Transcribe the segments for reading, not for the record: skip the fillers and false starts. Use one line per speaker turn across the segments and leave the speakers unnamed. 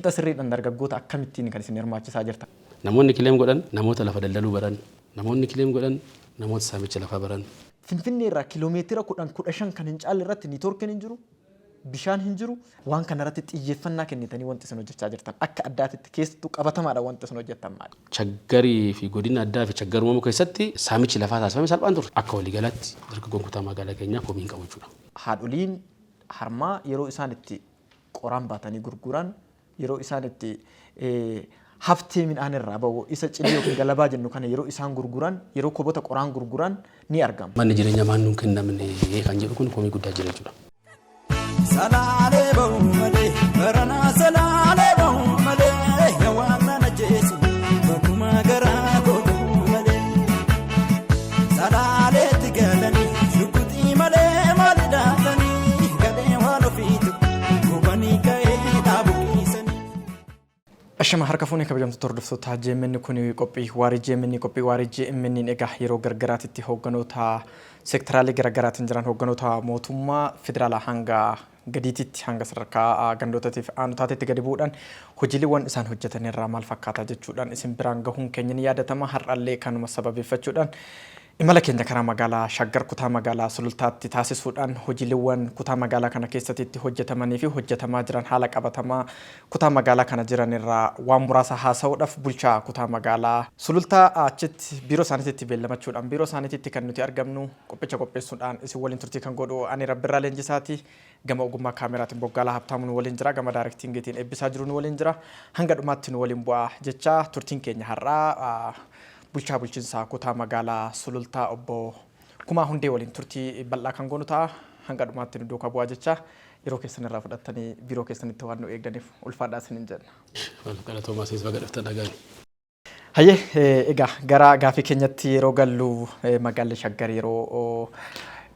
Qixa sirriidhaan dargaggoota akkamittiin kan isin hirmaachisaa jirtan?
Namoonni claim godhan namoota lafa daldaluu baran, namoonni claim godhan namoota saamicha lafaa baran.
Finfinnee irraa kiiloomeetira 10, 15 kan hin caalle irratti networkiin hin jiru, bishaan hin jiru. Waan kana irratti xiyyeeffannaa kennitanii wanti isin hojjechaa jirtan akka addaatitti keessattuu qabatamaadha wanti isin hojjettan maali?
Chaggarii fi godina addaa fi Chaggar uumamuu keessatti saamichi lafaa taasifame salphaan ture. Akka waliigalaatti dargaggoon kutaa magaalaa keenyaa komii hin qabu jechuudha.
Haadholiin harmaa yeroo isaan itti qoraan baatanii gurguran, yeroo isaan itti haftee midhaan irraa ba'u isa cilii yookiin galabaa jennu kana yeroo isaan gurguran, yeroo kobota qoraan gurguran ni argama.
Manni jireenyaa maan nuun kennamne kan jedhu kun komii guddaa jira jechuudha.
Salaalee ba'u malee, baranaa salaalee ba'u malee, yaa waan ajjeesu bakkuma garaa koo ga'u malee. Salaaleetti galanii shukuxii malee maali daatanii galee waan ofiitu gubanii ka'ee dhaabu kiisanii.
Ashama, harka fuunee kabajamtoota hordoftoota JMN. Kun qophii waarii JMN. Qophii waarii JMN egaa yeroo gargaraatitti hoogganoota seektaraalee garaagaraatiin jiran, hoogganoota mootummaa federaalaa hanga gadiititti, hanga sadarkaa gandootaatiif aanotaatitti gadi bu'uudhaan hojiileewwan isaan hojjetan irraa maal fakkaata jechuudhaan isin biraan gahuun keenya ni yaadatama. Har'allee kanuma sababeeffachuudhaan imala keenya karaa magaalaa Shaggar, kutaa magaalaa Sulultaatti taasisuudhaan hojiileewwan kutaa magaalaa kana keessatti itti hojjetamanii fi hojjetamaa jiran, haala qabatamaa kutaa magaalaa kana jiran irraa waan muraasa haasa'uudhaaf bulchaa kutaa magaalaa Sulultaa achitti biiroo isaaniitti beellamachuudhaan biiroo isaaniitti kan nuti argamnu. Qophicha qopheessuudhaan isin waliin turtii kan godhu ani Rabbirraa Leenjisaati. Gama ogummaa kaameraatiin Boggaalaa Habtaamuu nu waliin jira. Gama directingiitiin eebbisaa jiru nu waliin jira. Hanga dhumaatti nu waliin bu'aa jecha turtiin keenya har'aa bulchaa bulchiinsaa kutaa magaalaa Sulultaa obbo Kumaa Hundee waliin turtii bal'aa kan goonu ta'a. Hanga dhumaatti nu duukaa bu'aa jecha yeroo keessan irraa fudhattanii biiroo keessanitti waan nu eegdaniif ulfaadhaa isiniin jenna.
Galatoomaa, isinis baga dhuftan dhagaani.
Hayyee, egaa gara gaafii keenyatti yeroo gallu, magaalli Shaggar yeroo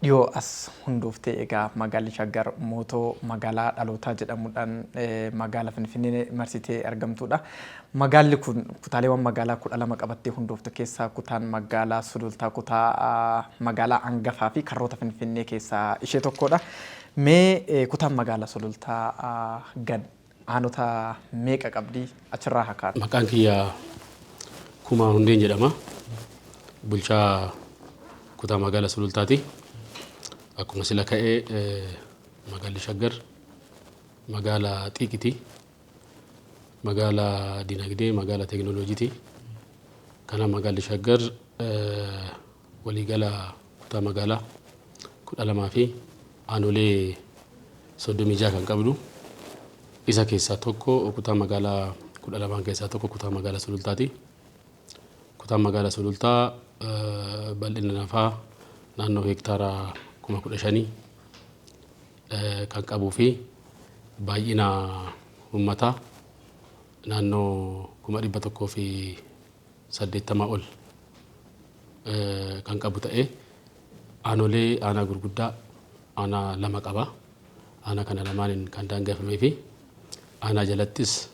dhiyoo as hundooftee, egaa magaalli Shaggar mootoo magaalaa dhalootaa jedhamuudhaan magaala Finfinnee marsitee argamtudha. Magaalli kun kutaaleewwan magaalaa 12 qabattee hundoofte keessaa kutaan magaalaa Sulultaa kutaa magaalaa hangafaa fi karroota Finfinnee keessaa ishee tokkodha. Mee kutaan magaalaa Sulultaa gad aanota meeqa qabdi? Achirraa haa kaanu.
Maqaan kiyya Kumaa Hundeen jedhama. Bulchaa kutaa magaalaa Sulultaati. Akkuma sila ka'ee, magaalli Shaggar magaala xiiqiti. Magaala dinagdee, magaala teekinooloojiiti. Kanaaf magaalli Shaggar waliigala kutaa magaalaa 12 fi aanolee 36 kan qabdu. Isa keessaa tokko, kutaa magaalaa 12n keessaa tokko, kutaa magaalaa Sulultaati. Kutaan magaalaa Sulultaa bal'ina lafaa naannoo heektaara 15,000 kan qabuu fi baay'ina uummataa naannoo 180,000 ol kan qabu ta'ee, aanolee aanaa gurguddaa aanaa lama qaba. Aanaa kana lamaaniin kan daangeffamee fi aanaa jalattis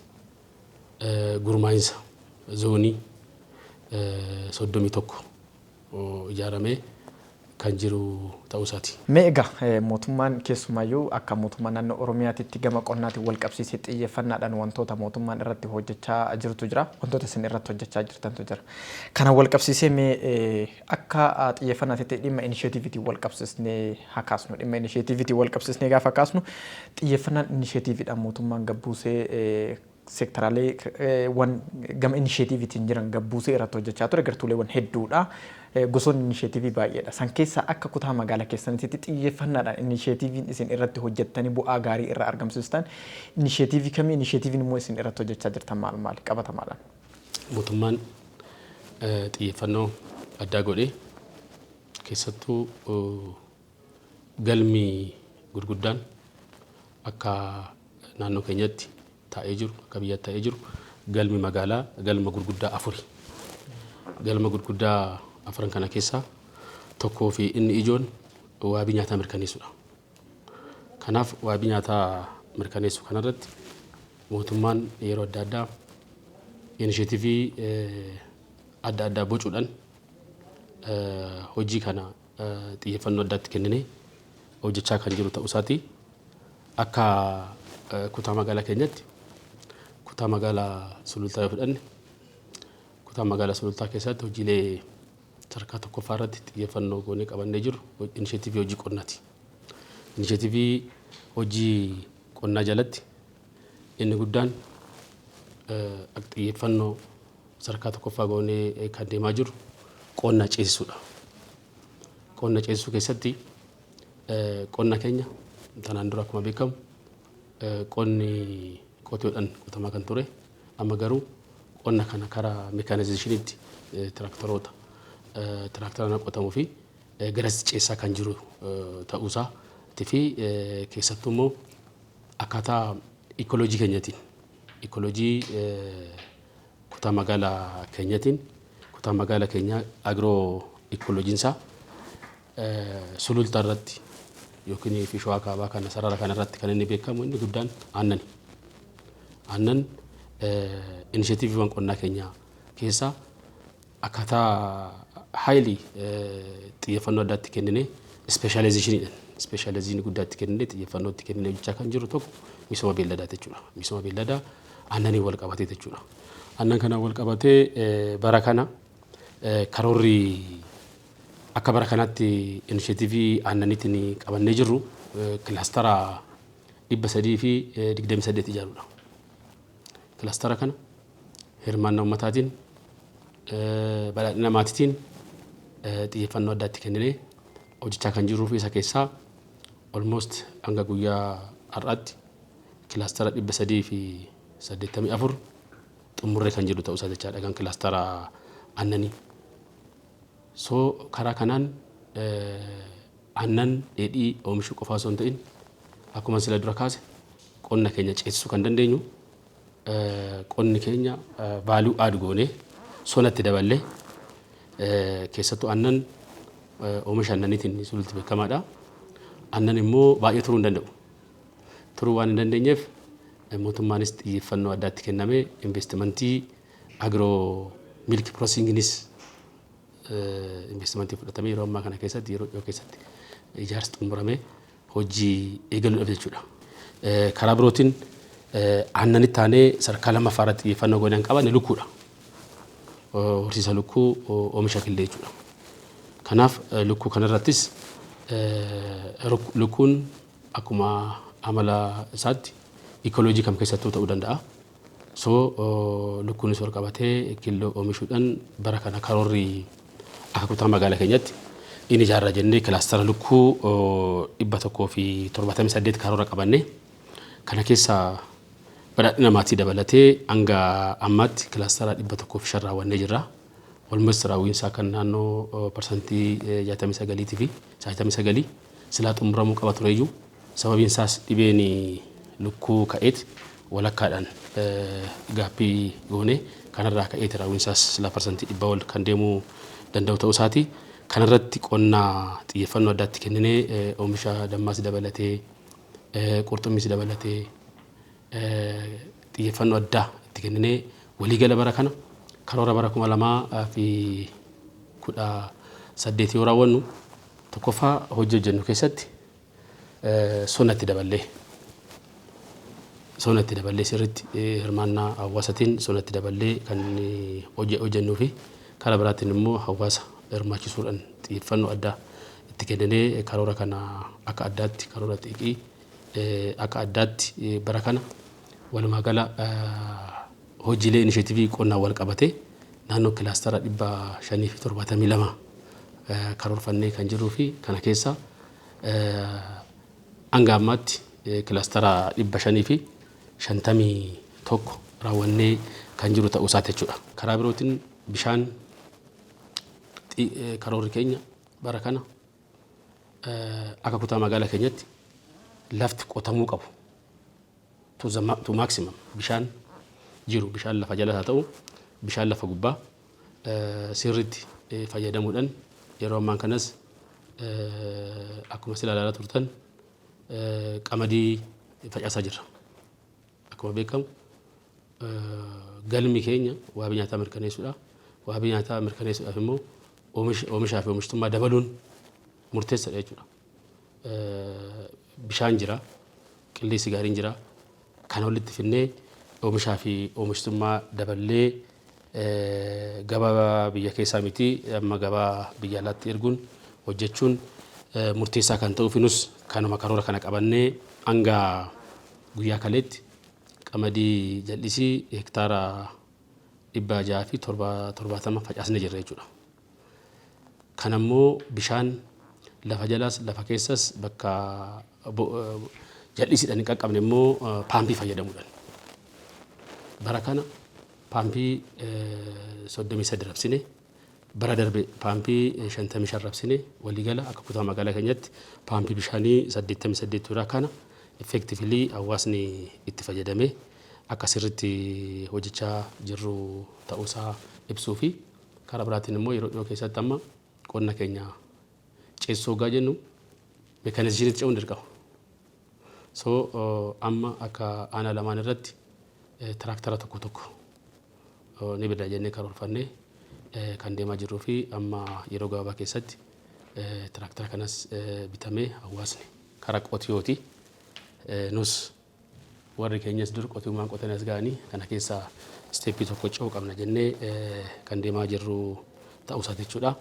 gurmaa'insa zoonii 31 ijaaramee kan jiru ta'uu isaati.
Mee egaa mootummaan keessumaayyuu akka mootummaa naannoo Oromiyaatitti gama qonnaatiin wal qabsiisee xiyyeeffannaadhaan wantoota mootummaan irratti hojjechaa jirutu jira. Wantoota isin irratti hojjechaa jirtantu jira. Kana wal qabsiisee mee akka xiyyeeffannaatitti dhimma inisheetiiviitiin wal qabsiisnee haa kaasnu. Dhimma inisheetiiviitiin wal qabsiisnee gaafa kaasnu, xiyyeeffannaan inisheetiiviidhaan mootummaan gabbuusee seektaraalee wan gama inisheetiiviitiin jiran gabbuusee irratti hojjechaa ture gartuuleewwan hedduudha. Gosoonni inisheetiivii baay'eedha. San keessaa akka kutaa magaalaa keessanitti xiyyeeffannaadhaan inisheetiiviin isin irratti hojjettanii bu'aa gaarii irraa argamsiistan inisheetiivii kamii? Inisheetiiviin immoo isin irratti hojjechaa jirtan maal maali qabatamaadhaan?
Mootummaan xiyyeeffannoo addaa godhee, keessattuu galmi gurguddaan akka naannoo keenyatti taa'ee jiru, akka biyyaatti taa'ee jiru, galmi magaalaa galma gurguddaa afuri. Galma gurguddaa afran kana keessaa tokkoo fi inni ijoon waabii nyaataa mirkaneessuudha. Kanaaf waabii nyaataa mirkaneessuu kanarratti mootummaan yeroo adda addaa inisheetivii adda addaa bocuudhaan hojii kana xiyyeeffannoo addaatti kenninee hojjechaa kan jiru ta'uu isaati. Akka kutaa magaalaa keenyatti kutaa Kutaa magaalaa Sulultaa yoo fudhanne, kutaa magaalaa Sulultaa keessatti hojiilee sadarkaa tokkoffaa irratti xiyyeeffannoo goonee qabannee jiru inisheetivii hojii qonnaati. Inisheetivii hojii qonnaa jalatti inni guddaan xiyyeeffannoo sadarkaa tokkoffaa goonee kan deemaa jiru qonna ceesisuudha. Qonna ceesisuu keessatti qonna keenya tanaan dura akkuma beekamu qonni qotiyoodhaan qotamaa kan ture, amma garuu qonna kana karaa mekaanizeeshiniitti tiraaktaroota tiraaktaraan qotamuu fi garas ceessaa kan jiru ta'uusaa fi keessattuu immoo akkaataa ikoloojii keenyatiin, ikoloojii kutaa magaalaa keenyatiin, kutaa magaalaa keenyaa agiroo ikolojiinsaa Sulultaa irratti yookiin fi Shawaa Kaabaa kana sarara kana irratti kan inni beekamu inni guddaan aannani. Aannan inisheetiiviiwwan qonnaa keenyaa keessaa akkaataa haayilii xiyyeeffannoo addaatti kenninee ispeeshaalayizeeshiniidhaan, ispeeshaalayizeeshinii guddaatti kenninee xiyyeeffannoo itti kenninee hojjechaa kan jiru tokko misooma beelladaati jechuudha. Misooma beelladaa aannaniin wal qabatee jechuudha. Aannan kanaan wal qabatee bara kana karoorri akka bara kanaatti inisheetivii aannaniitiin qabannee jirru kilaastara 328 ijaaruudha. Kilaastara kana hirmaannaa uummataatiin, badhaadhina maatiitiin xiyyeeffannoo addaatti kenninee hojjechaa kan jirruu fi isa keessaa almost hanga guyyaa har'aatti kilaastara 384 xumurree kan jiru ta'uu isaa jechaadha kan kilaastara aannanii. So karaa kanaan aannan dheedhii oomishuu qofaa osoo hin ta'in, akkuma sila dura kaase, qonna keenya ceesisuu kan dandeenyu qonni keenya value add goonee sonatti daballee, keessattuu aannan oomisha aannaniitiin Sululti beekamaadha. Aannan immoo baay'ee turuu hin danda'u. Turuu waan hin dandeenyeef mootummaanis xiyyeeffannoo addaatti kennamee investimentii agro milk processinginis investimentii fudhatamee yeroo ammaa kana keessatti, yeroo dhiyoo keessatti ijaarsi xumuramee hojii eegaluudhaaf jechuudha. Karaa birootiin aannanitti aanee sadarkaa lammaffaa irratti xiyyeeffannoo goonee kan qabanne lukkuudha. Horsiisa lukkuu, oomisha killee jechuudha. Kanaaf lukkuu kanarrattis lukkuun akkuma amala isaatti ikoloojii kam keessattuu ta'uu danda'a. So lukkuunis wal qabatee killoo oomishuudhaan bara kana karoorri akka kutaa magaalaa keenyatti inni ijaarra jennee kilaastara lukkuu 178 karoora qabanne, kana keessaa badhaadhina maatii dabalatee hanga ammaatti kilaastara 105 raawwannee jirra. Walumatti raawwiinsaa kan naannoo 69% fi 69 silaa xumuramuu qaba tureyyuu, sababiin isaas dhibeen lukkuu ka'eet walakkaadhaan gaappii goone, kanarraa ka'eeti raawwiin isaas silaa 100% ol kan deemuu danda'u ta'uu isaati. Kanarratti qonnaa xiyyeeffannoo addaatti kenninee oomisha dammaas dabalatee, qurxummiis dabalatee xiyyeeffannoo addaa itti kenninee waliigala bara kana karoora bara 2018 yoo raawwannu, tokkoffaa hojii hojjennu keessatti sona itti daballee sirriitti hirmaannaa hawaasatiin sona itti daballee kan hojii hojjennuu fi karaa biraatiin immoo hawaasa hirmaachisuudhaan xiyyeeffannoo addaa itti kenninee karoora kana akka addaatti, karoora xiiqii akka addaatti bara kana walumaa gala hojiilee inisheetivii qonnaan wal qabatee naannoo kilaastara 572 karoorfannee kan jirruu fi kana keessa hanga ammaatti kilaastara 551 raawwannee kan jiru ta'uu isaati jechuudha. Karaa birootiin bishaan, karoorri keenya bara kana akka kutaa magaalaa keenyatti lafti qotamuu qabu to maximum bishaan jiru, bishaan lafa jalas haa ta'u bishaan lafa gubbaa, sirriitti fayyadamuudhaan yeroo ammaan kanas akkuma sila ilaalaa turtan qamadii facaasaa jirra. Akkuma beekamu galmi keenya waabii nyaataa mirkaneessuudha. Waabii nyaataa mirkaneessuudhaaf immoo oomishaa fi oomishtummaa dabaluun murteessaadha jechuudha. Bishaan jira, qilleensi gaariin jira. Kana walitti finnee Oomishaa fi oomishtummaa daballee gabaa biyya keessaa miti amma gabaa biyya alaatti erguun hojjechuun murteessaa kan ta'uuf nus kanuma karoora kana qabannee hanga guyyaa kaleetti qamadii jal'isii hektaara 670 facaasnee jirra jechuudha. Kanammoo bishaan lafa jalaas lafa keessas bakka jal'isiidhaan hin qaqqabne immoo paampii fayyadamuudhaan. Bara kana paampii 33 rabsine, bara darbe paampii 55 rabsine, waliigala akka kutaa magaalaa keenyatti paampii bishaanii 88 tura. Kana effectively hawaasni itti fayyadamee akka sirriitti hojjechaa jirru ta'uusaa ibsuu fi karaa biraatiin immoo yeroo dhiyoo keessatti amma qonna keenya ceessoo hoggaa jennu mechanizationitti ce'uun dirqama. So amma akka aanaa lamaan irratti tiraaktara tokko tokko ni bidna jennee karoorfannee kan deemaa jirruu fi amma yeroo gabaabaa keessatti tiraaktara kanas bitamee hawaasni karaa qotiyooti. Nus warri keenyas dur qotiyummaan qotanii as ga'anii kana keessaa step tokko ce'uu qabna jennee kan deemaa jirru ta'uu isaati jechuudha.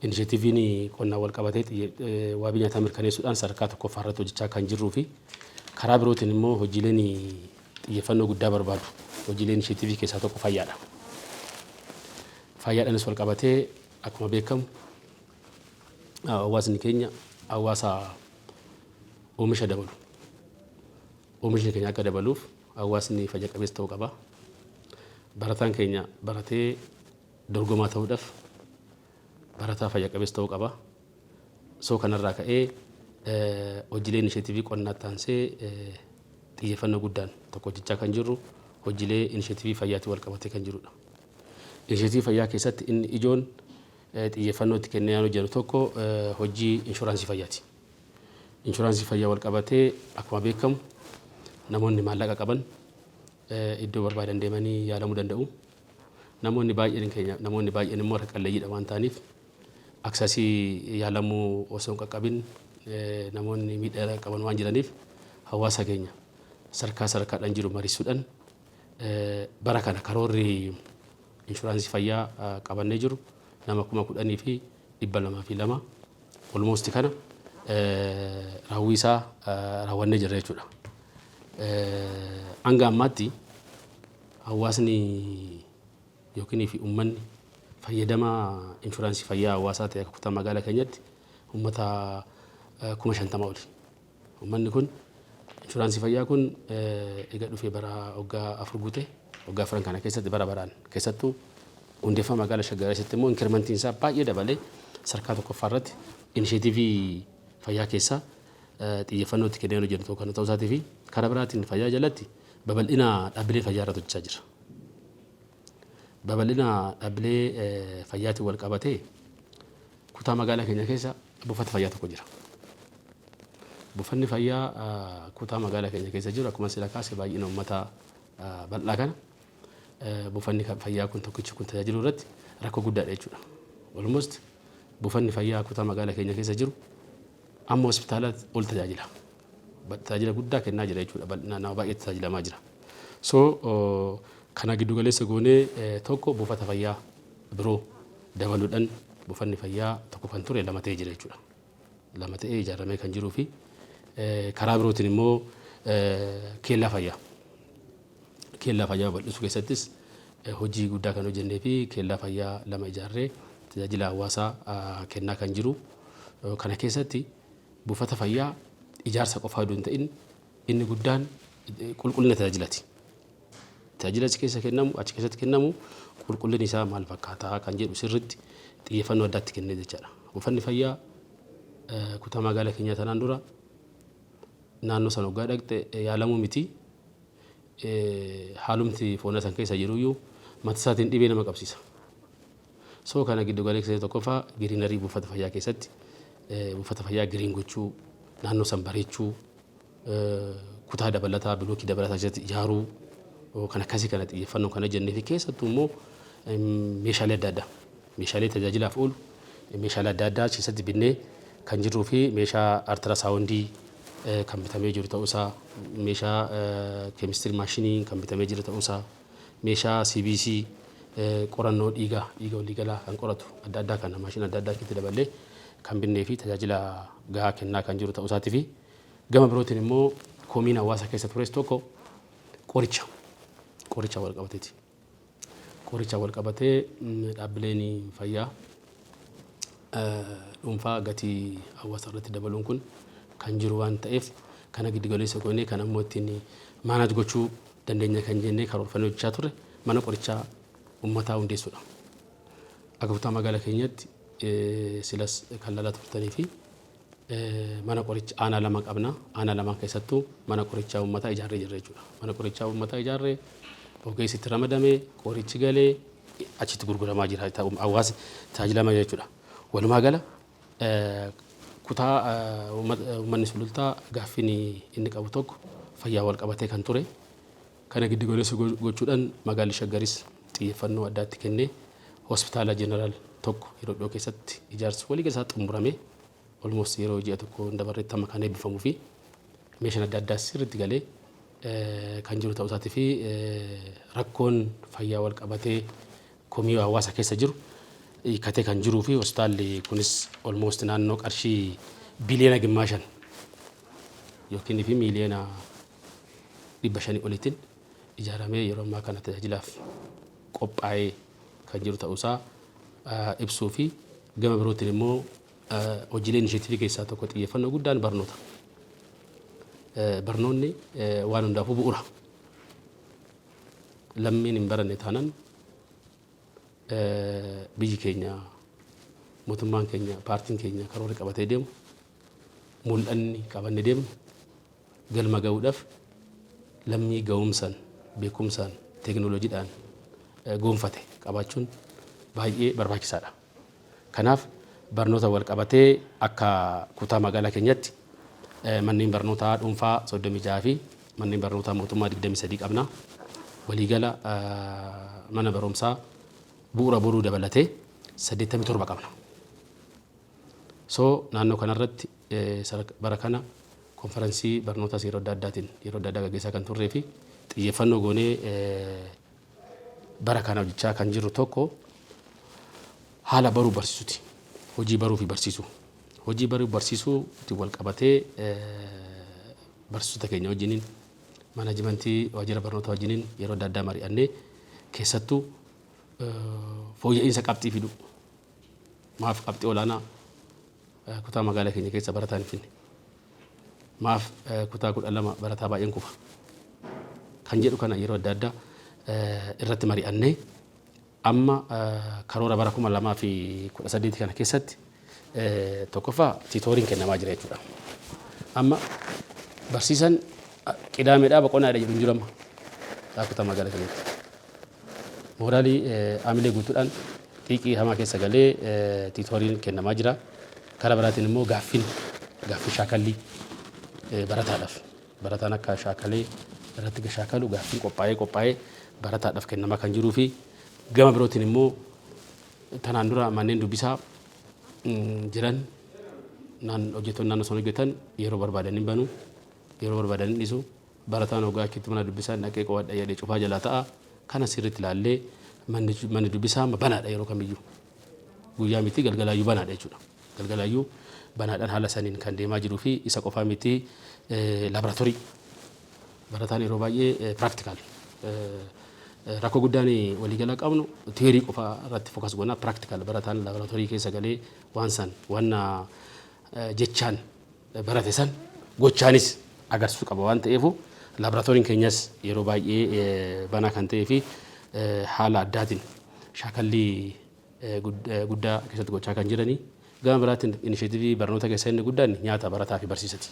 Initiativeiin qonnaan wal qabatee waabii nyaataa mirkaneessuudhaan sadarkaa tokkoffaa irratti hojjechaa kan jirruu fi karaa birootiin immoo hojiileen xiyyeeffannoo guddaa barbaadu. Hojiilee initiative keessaa tokko fayyaadha. Fayyaadhaanis wal qabatee akkuma beekamu hawaasni keenya hawaasa oomisha dabalu. Oomishni keenya akka dabaluuf hawaasni fayya qabeessa ta'uu qaba. Barataan keenya baratee dorgomaa ta'uudhaaf barataa fayya qabeessa ta'uu qaba. So kanarraa ka'ee hojiilee initiative qonnaatti aansee xiyyeeffannoo guddaan tokko hojjechaa kan jirru hojiilee initiative fayyaatiin wal qabatee kan jirudha. Initiative fayyaa keessatti inni ijoon xiyyeeffannoo itti kennee hojjennu tokko hojii inshuraansii fayyaati. Inshuraansii fayyaa wal qabatee akkuma beekamu namoonni maallaqa qaban iddoo barbaadan deemanii yaalamuu danda'u. Namoonni baay'een keenya, namoonni baay'een immoo harka qalleeyyiidha waan ta'aniif, access yaalamuu osoo hin qaqqabin namoonni miidhaa qaban waan jiraniif, hawaasa keenya sadarkaa sadarkaadhaan jiru mariisuudhaan bara kana karoorri inshuraansii fayyaa qabannee jiru nama 10,202 almost kana raawwii isaa raawwannee jirra jechuudha. Hanga ammaatti hawaasni yookiin fi uummanni fayyadamaa inshuraansii fayyaa hawaasaa ta'e akka kutaa magaalaa keenyatti uummata 50,000 oli. Uummanni kun inshuraansii fayyaa kun egaa dhufee bara waggaa 4 guute. Waggaa 4 kana keessatti bara baraan, keessattuu hundeeffama magaalaa Shaggar keessatti immoo incrementiin isaa baay'ee dabalee sadarkaa tokkoffaa irratti initiative fayyaa keessaa xiyyeeffannoo itti kennee hojjennu kan ta'uu isaatii fi karaa biraatiin fayyaa jalatti babal'ina dhaabbilee fayyaa irratti hojjechaa jira. Babal'ina dhaabbilee fayyaatiin wal qabatee kutaa magaalaa keenya keessa buufata fayyaa tokko jira. Buufanni fayyaa kutaa magaalaa keenya keessa jiru akkuma sila kaase baay'ina uummataa bal'aa kana buufanni fayyaa kun tokkichi kun tajaajiluu irratti rakkoo guddaadha jechuudha. Almost buufanni fayyaa kutaa magaalaa keenya keessa jiru amma hospitaala ol tajaajila. Tajaajila guddaa kennaa jira jechuudha. Bal'inaan nama baay'ee tajaajilamaa jira. So kana giddu galeessa goonee tokko buufata fayyaa biroo dabaluudhaan buufanni fayyaa tokko kan ture lama ta'ee jira jechuudha. Lama ta'ee ijaaramee kan jiruu fi karaa birootiin immoo keellaa fayyaa. Keellaa fayyaa babal'isuu keessattis hojii guddaa kan hojjennee fi keellaa fayyaa lama ijaarree tajaajila hawaasaa kennaa kan jiru. Kana keessatti buufata fayyaa ijaarsa qofaa osoo hin ta'in inni guddaan qulqullina tajaajilaati. Tajaajila achi keessa kennamu, achi keessatti kennamu qulqullinni isaa maal fakkaataa kan jedhu sirriitti xiyyeeffannoo addaatti kennee jechaadha. Buufanni fayyaa kutaa magaalaa keenyaa tanaan dura naannoo sana waggaa dhaqxe yaalamuu miti, haalumti foona san keessa jiruyyuu mata isaatiin dhibee nama qabsiisa. So kana giddu galeessa tokkoffaa greenery buufata fayyaa keessatti buufata fayyaa green gochuu, naannoo san bareechuu, kutaa dabalataa, block dabalataa keessatti ijaaruu, kan akkasii kana xiyyeeffannoo kana jennee fi keessattuu immoo meeshaalee adda addaa, meeshaalee tajaajilaaf oolu, meeshaalee adda addaa keessatti binnee kan jirruu fi meeshaa ultrasound kan bitamee jiru ta'uusaa, meeshaa keemistirii maashinii kan bitamee jiru ta'uusaa, meeshaa CBC qorannoo dhiigaa, dhiiga waliigalaa kan qoratu adda addaa kana maashina adda addaa itti daballee kan binnee fi tajaajila gahaa kennaa kan jiru ta'uusaatii fi gama birootiin immoo komiin hawaasa keessa tures tokko qoricha wal qabateeti. Qoricha wal qabatee dhaabbileen fayyaa dhuunfaa gatii hawaasa irratti dabaluun kun kan jiru waan ta'eef, kana giddu galeessa goonee kan ammoo ittiin manage gochuu dandeenya kan jennee karoorfannee hojjechaa turre mana qorichaa uummataa hundeessuudha. Akka kutaa magaalaa keenyatti silas kan lalaa turtanii fi mana qoricha aanaa lama qabna. Aanaa lamaan keessattuu mana qorichaa uummataa ijaarree jirra jechuudha. Mana qorichaa uummataa ijaarree, ogeessi itti ramadamee, qorichi galee achitti gurguramaa jira, hawaasni tajaajilamaa jira jechuudha. Walumaa gala kutaa uummanni Sulultaa gaaffiin inni qabu tokko fayyaa wal qabatee kan ture. Kana giddu galeessa gochuudhaan magaalli Shaggaris xiyyeeffannoo addaatti kennee hospitaala jeneraal tokko yeroo dhiyoo keessatti ijaarsi walii isaa xumuramee almost yeroo ji'a tokko hin dabarretti amma kan eebbifamuu fi meeshaan adda addaas sirriitti galee kan jiru ta'uu isaatii fi rakkoon fayyaa wal qabatee komii hawaasa keessa jiru hiikkatee kan jiruu fi hospitaalli kunis almost naannoo qarshii 5.5 biliyoona yookiin fi 500 miiliyoona olitiin ijaaramee yeroo ammaa kana tajaajilaaf qophaa'ee kan jiru ta'uusaa ibsuu fi gama birootiin immoo hojiilee inisheetivii keessaa tokko xiyyeeffannoo guddaan barnoota. Barnoonni waan hundaafuu bu'uura. Lammiin hin baranne taanaan biyyi keenya, mootummaan keenya, paartiin keenya karoora qabatee deemu, mul'anni qabannee deemnu galma ga'uudhaaf lammii ga'umsaan, beekumsaan, teekinooloojiidhaan gonfate qabaachuun baay'ee barbaachisaadha. Kanaaf barnoota wal qabatee akka kutaa magaalaa keenyatti manneen barnootaa dhuunfaa 36 fi manneen barnootaa mootummaa 23 qabna. Waliigala mana barumsaa Bu'uura Boruu dabalatee 87 qabna. So naannoo kanarratti bara kana konferansii barnootaas yeroo adda addaatiin yeroo adda addaa gaggeessaa kan turree fi xiyyeeffannoo goonee bara kana hojjechaa kan jirru tokko haala baruu barsiisuti. Hojii baruu fi barsiisuu. Hojii baruu barsiisuutti wal qabatee barsiisota keenya wajjiniin, maanajimentii waajjira barnootaa wajjiniin yeroo adda addaa mari'annee, keessattuu fooyya'insa qabxii fiduu. Maaf qabxii olaanaa kutaa magaalaa keenya keessa barataan hin finne? Maaf kutaa 12 barataa baay'een kufa? Kan jedhu kana yeroo adda addaa irratti mari'annee amma karoora bara 2018 kana keessatti tokkoffaa tiitooriin kennamaa jira jechuudha. Amma barsiisan qidaameedhaa boqonnaadha jedhu hin jiru amma kutaa magaalaa keenyatti. Mooraalii aamilee guutuudhaan xiiqii hamaa keessa galee tiitooriin kennamaa jira. Karaa biraatiin immoo gaaffiin gaaffii shaakallii barataadhaaf, barataan akka shaakalee irratti shaakalu gaaffiin qophaa'ee qophaa'ee barataadhaaf kennamaa kan jiruu fi gama birootiin immoo tanaan dura manneen dubbisaa jiran hojjettoonni naannoo sana hojjetan yeroo barbaadan hin banu, yeroo barbaadan hin dhiisu. Barataan hoggaa achitti mana dubbisaa dhaqee qo'adha jedhee cufaa jalaa ta'a. Kana sirriitti ilaallee manni dubbisaa amma banaadha, yeroo kamiyyuu, guyyaa miti galgalaayyuu banaadha jechuudha. Galgalaayyuu banaadhaan haala saniin kan deemaa jiruu fi isa qofaa miti, laaboraatoorii barataan yeroo baay'ee practical rakkoo guddaan waliigala qabnu theory qofa irratti focus goona. Practical barataan laaboraatoorii keessa galee waan san, waan jechaan barate san gochaanis agarsiisuu qaba waan ta'eefu, laaboraatooriin keenyas yeroo baay'ee banaa kan ta'ee fi haala addaatiin shaakallii guddaa keessatti gochaa kan jiranii. Gama biraatiin inisheetivii barnoota keessa inni guddaan nyaata barataa fi barsiisati.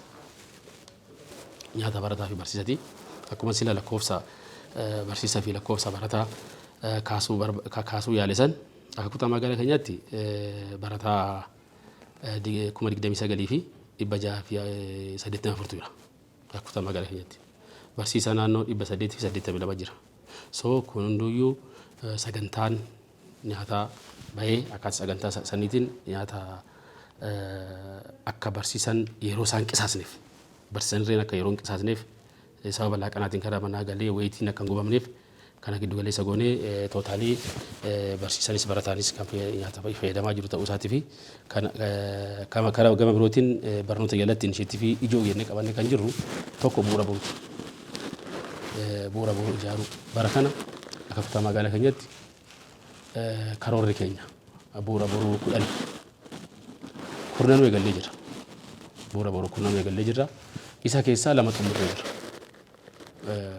Nyaata barataa fi barsiisati. Akkuma sila lakkoofsa barsiisaa fi lakkoofsa barataa kaasuu yaale san, akka kutaa magaalaa keenyaatti barataa 29,684tu jira akka kutaa magaalaa keenyaatti. Barsiisaa naannoo 882 jira. So kun hunduyyuu sagantaan nyaataa bahee akkaataa sagantaa saniitiin nyaata akka barsiisan yeroo isaan qisaasneef Barsiisan akka yeroo hin qisaasneef, sababa laaqanaatiin karaa manaa galee wayitiin akka hin gubamneef, kana giddu galeessa goonee totally barsiisanis barataanis kan nyaata fayyadamaa jiru ta'uu isaatii fi karaa gama birootiin barnoota jalatti initiative ijoo jennee qabannee kan jirru tokko bu'uura boruuti. Bu'uura boruu ijaaruu bara kana akka kutaa magaalaa keenyatti karoorri keenya bu'uura boruu 10 kurnanuu eegallee jira. Bu'uura boruu kurnanuu eegallee jirra. Isa keessaa lama xumurree jira.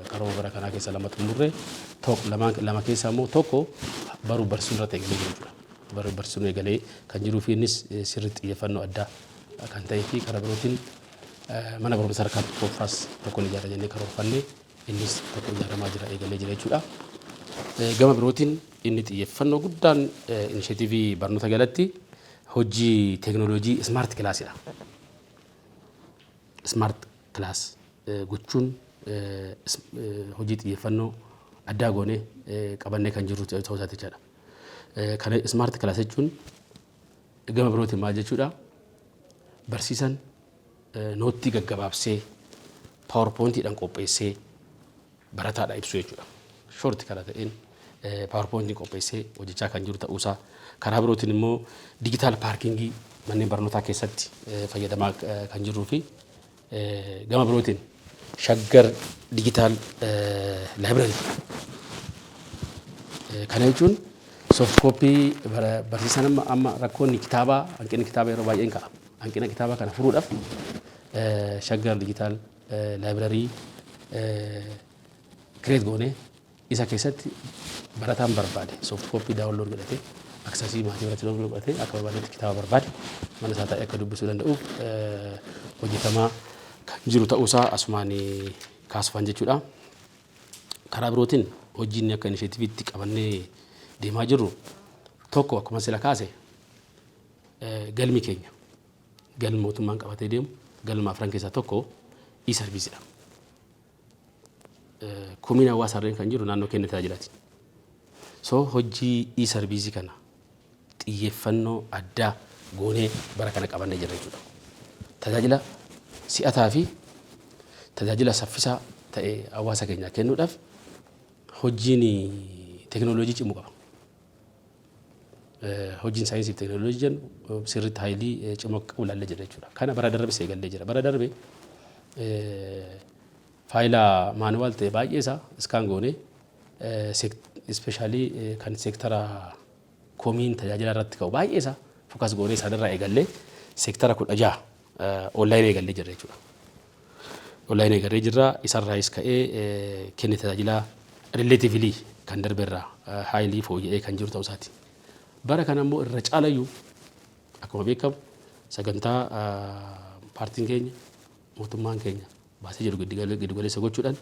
Karoora bara kanaa keessa lama xumurree, lama keessaa immoo tokko baruu barsiisuu irratti eegalee jira jechuudha. Baruu barsiisuu eegalee kan jiruu fi innis sirriitti xiyyeeffannoo addaa kan ta'ee fi karaa birootiin mana barumsa sadarkaa tokkoffaas tokko ni ijaarra jennee karoorfannee, innis tokko ijaaramaa jira, eegalee jira jechuudha. Gama birootiin inni xiyyeeffannoo guddaan initiative barnoota jalatti hojii teekinooloojii smart classidha. Smart class gochuun hojii xiyyeeffannoo addaa goonee qabannee kan jirru ta'uu isaati jechaadha. Kana smart class jechuun gama birootiin maal jechuudha? Barsiisan note gaggabaabsee PowerPointiidhaan qopheessee barataadha ibsu jechuudha. Short karaa ta'een PowerPointiin qopheessee hojjechaa kan jiru ta'uusaa, karaa birootiin immoo digital parking manneen barnootaa keessatti fayyadamaa kan jirruu fi gama birootiin Shaggar Digital Library. Kana jechuun soft copy barsiisan amma rakkoonni kitaabaa, hanqinni kitaabaa yeroo baay'een ka'a. Hanqina kitaabaa kana furuudhaaf Shaggar Digital Library create goonee, isa keessatti barataan barbaade soft copy download godhatee, access maatii biratti download godhatee, akka barbaadetti kitaaba barbaade mana isaa taa'ee akka dubbisuu danda'uuf hojjetamaa kan jiru ta'uusaa asumaan kaasufan jechuudha. Karaa birootiin hojii inni akka initiativeitti qabannee deemaa jirru tokko, akkuma sila kaase, galmi keenya, galmi mootummaan qabatee deemu galma afran keessaa tokko e-servicedha. Komiin hawaasa kan jiru naannoo keenya tajaajilaati. So hojii e-service kana xiyyeeffannoo addaa goonee bara kana qabannee jirra jechuudha. Tajaajila si'ataa fi tajaajila saffisaa ta'e hawaasa keenyaa kennuudhaaf hojiin teekinooloojii cimuu qaba. Hojiin saayinsii fi teekinooloojii jennu sirriitti haayilii cimoo akka qabu ilaallee jirra jechuudha. Kana bara darbe eegallee jira. Bara darbe faayila manual ta'e baay'ee isaa scan goonee, especially kan seektara komiin tajaajila irratti ka'u baay'ee isaa focus goonee isaanirraa eegallee seektara 16 online eegallee jirra jechuudha. Online eegallee jirra. Isarraayis ka'ee kenni tajaajilaa relatively kan darbe irraa highly fooyya'ee kan jiru ta'uu isaati. Bara kana immoo irra caalayyuu akkuma beekamu sagantaa paartiin keenya, mootummaan keenya baasee jiru giddu galeessa gochuudhaan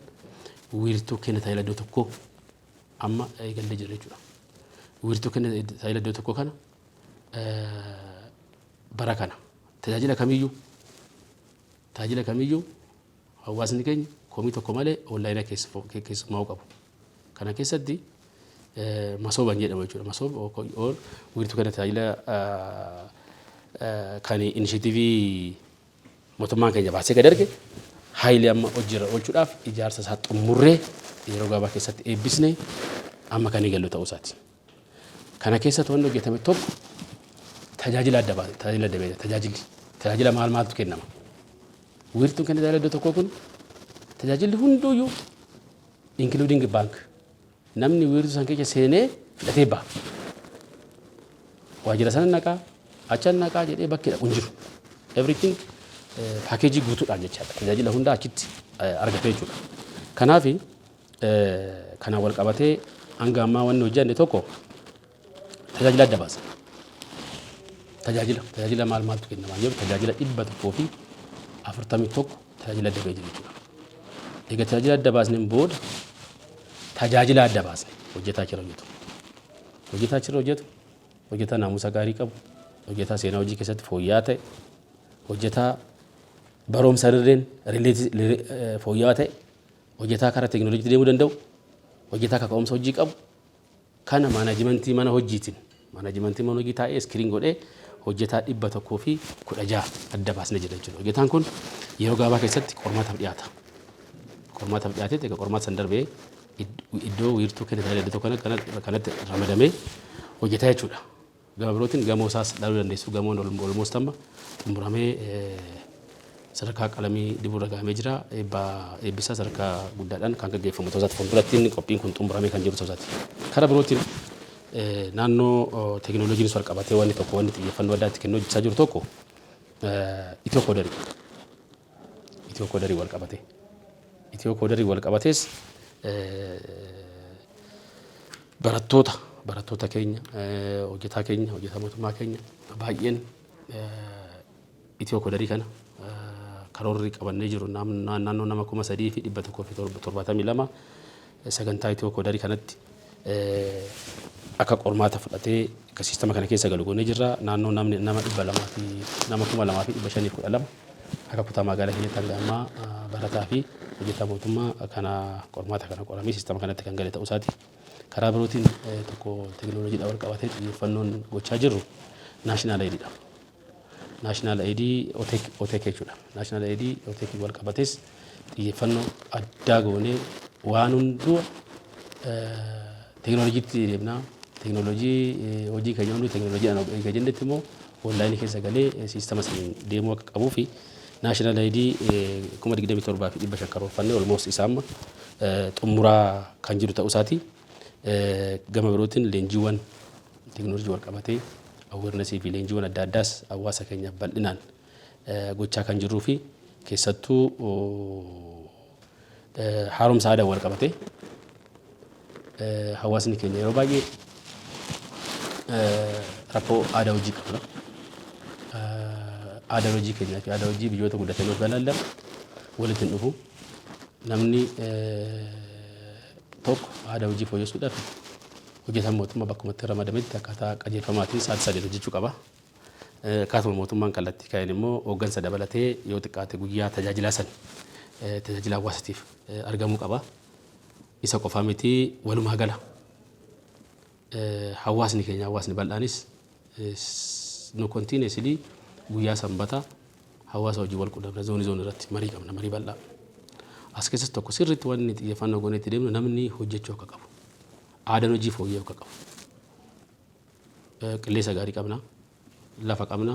wiirtuu kenna tajaajila iddoo tokkoo amma eegallee jira jechuudha. Wiirtuu kenna tajaajila iddoo tokkoo kana bara kana tajaajila kamiyyuu hawaasni keenya komii tokko malee online keessummaa'uu qabu. Kana keessatti masooban jedhama jechuudha. Masoob wiirtuu kenna tajaajila kan initiative mootummaan keenya baasee gad erge haayilee amma hojiirra oolchuudhaaf ijaarsa isaa xumurree yeroo gabaabaa keessatti eebbisnee amma kan eegallu ta'uu isaati. Kana keessatti wanni hojjetame tokko tajaajila adda baase, tajaajila adda baase, tajaajilli tajaajila maal maaltu kennama? Wiirtuun kenna tajaajila iddoo tokkoo kun tajaajilli hunduuyyuu, including bank, namni wiirtuu san keessa seenee fudhatee ba'a. Waajjira sana naqaa, achan naqaa jedhee bakki dhaqu hin jiru. Everything package guutuudhaan jechaadha. Tajaajila hundaa achitti argate jechuudha. Kanaaf kanaan wal qabatee hanga ammaa wanni hojjenne tokko tajaajila adda baasa. Tajaajila maal maaltu kennamaa jiru, tajaajila 141 tajaajila adda bahee jiru jechuudha. Egaa tajaajila adda baasneen booda tajaajila adda baasne hojjetaa achirra hojjetu. Hojjetaa achirra hojjetu hojjetaa naamusa gaarii qabu, hojjetaa seenaa hojii keessatti fooyya'aa ta'e, hojjetaa barumsa irreen fooyya'aa ta'e, hojjetaa karaa teekinooloojiitti deemuu danda'u, hojjetaa kaka'umsa hojii qabu, kana management mana hojiitiin, management mana hojii taa'ee screen godhee hojjetaa 116 adda baasnee jira jechuudha. Hojjetaan kun Yeroo gabaabaa keessatti qormaataaf dhiyaata. Qormaataaf dhiyaatee egaa qormaata san darbee iddoo wiirtuu kenna tajaajila iddoo kanatti ramadamee hojjetaa jechuudha. Gama birootiin gamoo isaas ilaaluu dandeessu. Gamoon almost amma xumuramee sadarkaa qalamii dibuurra gahamee jira. Eebbisaa sadarkaa guddaadhaan kan gaggeeffamu ta'uu isaati. Fuulduratti inni qophiin kun xumuramee kan jiru ta'uu isaati. Karaa birootiin naannoo teekinooloojiin wal qabatee wanni tokko wanni xiyyeeffannoo addaatti kennuu hojjechaa jiru tokko Itiyoo koodarii. Itiyoo koodarii wal qabatee. Itiyoo koodarii wal qabatees barattoota keenya, hojjetaa keenya, hojjetaa mootummaa keenya baay'een itiyoo koodarii kana karoorri qabannee jiru naannoo nama 3172 sagantaa itiyoo koodarii kanatti akka qormaata fudhatee akka siistama kana keessa galu goonee jirra. Naannoo namni nama 200 fi nama 2512 akka kutaa magaalaa keenyatti hanga ammaa barataa fi hojjetaa mootummaa kana qormaata kana qoramee siistama kanatti kan gale ta'uu isaati. Karaa birootiin tokko teekinooloojiidhaan wal qabatee xiyyeeffannoon gochaa jirru national ID dha. National ID OTEC jechuudha. National ID OTEC wal qabatees xiyyeeffannoo addaa goonee waan hunduu teekinooloojiitti deemnaa. Teekinooloojii hojii keenya hunduu teekinooloojiidhaan eega jennetti immoo onlaayinii keessa galee siistama saniin deemuu akka qabuu fi national ID 27,500 karoorfannee almost isaa amma xumuraa kan jiru ta'uu isaati. Gama birootiin leenjiiwwan teekinooloojii wal qabatee awareness fi leenjiiwwan adda addaas hawaasa keenyaaf bal'inaan gochaa kan jirruu fi keessattuu haaromsa aadaa wal qabatee hawaasni keenya yeroo baay'ee rakkoo aadaa hojii qabna. Aadaa hojii keenyaa fi aadaa hojii biyyoota guddatanii of ilaallan walitti hin dhufu. Namni tokko aadaa hojii fooyyessuudhaaf hojjetaan mootummaa bakkumatti ramadametti akkaataa qajeelfamaatiin sa'aatii 8 hojjechuu qaba. Akkaatuma mootummaan kallattii kaa'een immoo hooggansa dabalatee yoo xiqqaate guyyaa tajaajilaa san tajaajila hawaasatiif argamuu qaba. Isa qofaa miti, walumaa gala hawaasni keenya, hawaasni bal'aanis nu continuously guyyaa Sanbata hawaasa wajjin wal qunnamna, zoonii zoonii irratti marii qabna, marii bal'aa. As keessatti tokko sirriitti wanni xiyyeeffannoo goonee itti deemnu namni hojjechuu akka qabu. Aadaan hojii fooyya'uu akka qabu. Qilleensa gaarii qabna, lafa qabna,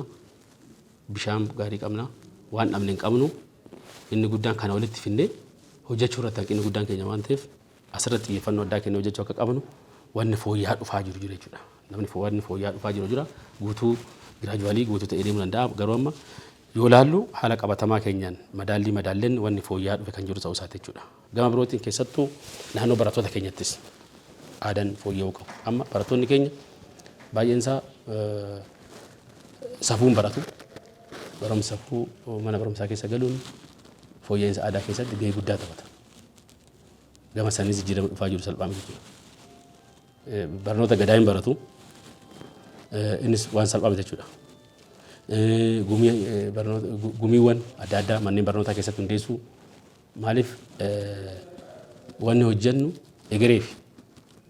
bishaan gaarii qabna, waan dhabne hin qabnu. Inni guddaan kana walitti finnee hojjechuu irratti hanqinni guddaan keenya waan ta'eef asirratti xiyyeeffannoo addaa kennee hojjechuu akka qabnu wanni fooyya'aa dhufaa jiru jira jechuudha. Namni wanni fooyya'aa dhufaa jiru jira, guutuu gradually guutuu ta'ee deemuu danda'a, garuu amma yoo laallu haala qabatamaa keenyaan madaallii madaalleen wanni fooyya'aa dhufe kan jiru ta'uu isaati jechuudha. Gama birootiin keessattuu naannoo barattoota keenyattis aadaan fooyya'uu qabu. Amma barattoonni keenya baay'een isaa safuun baratu. Barumsa safuu mana barumsaa keessa galuun fooyya'insa aadaa keessatti gahee guddaa taphata. Gama sanis jijjiirama dhufaa jiru salphaa miti jechuudha. Barnoota gadaa hin baratu. Innis waan salphaa miti jechuudha. Gumiiwwan adda addaa manneen barnootaa keessatti hundeessuu, maaliif wanni hojjennu egereef,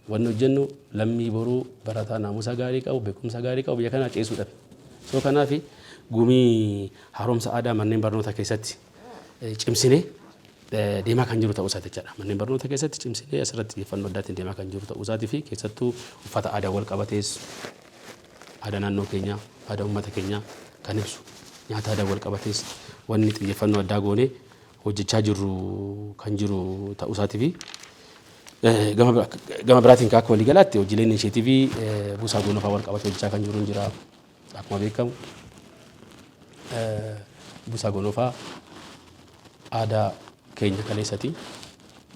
wanni hojjennu lammii boruu barataa naamusa gaarii qabu, beekumsa gaarii qabu biyya kanaa ceesuudhaaf. So kanaaf gumii haaromsa aadaa manneen barnootaa keessatti cimsinee deemaa kan jiru ta'uu isaati jechaadha. Manneen barnoota keessatti cimsinee asirratti xiyyeeffannoo addaatiin deemaa kan jiru ta'uu isaatii fi keessattuu uffata aadaa wal qabatees aadaa naannoo keenyaa, aadaa uummata keenyaa kan ibsu, nyaata aadaa wal qabatees wanni xiyyeeffannoo addaa goonee hojjechaa jirru kan jiru ta'uu isaatii fi gama biraatiin akka waliigalaatti hojiileen inisheetiivii buusaa gonofaa wal qabatee hojjechaa kan jiru hin jira. Akkuma beekamu buusaa gonofaa aadaa keenya kaleessati.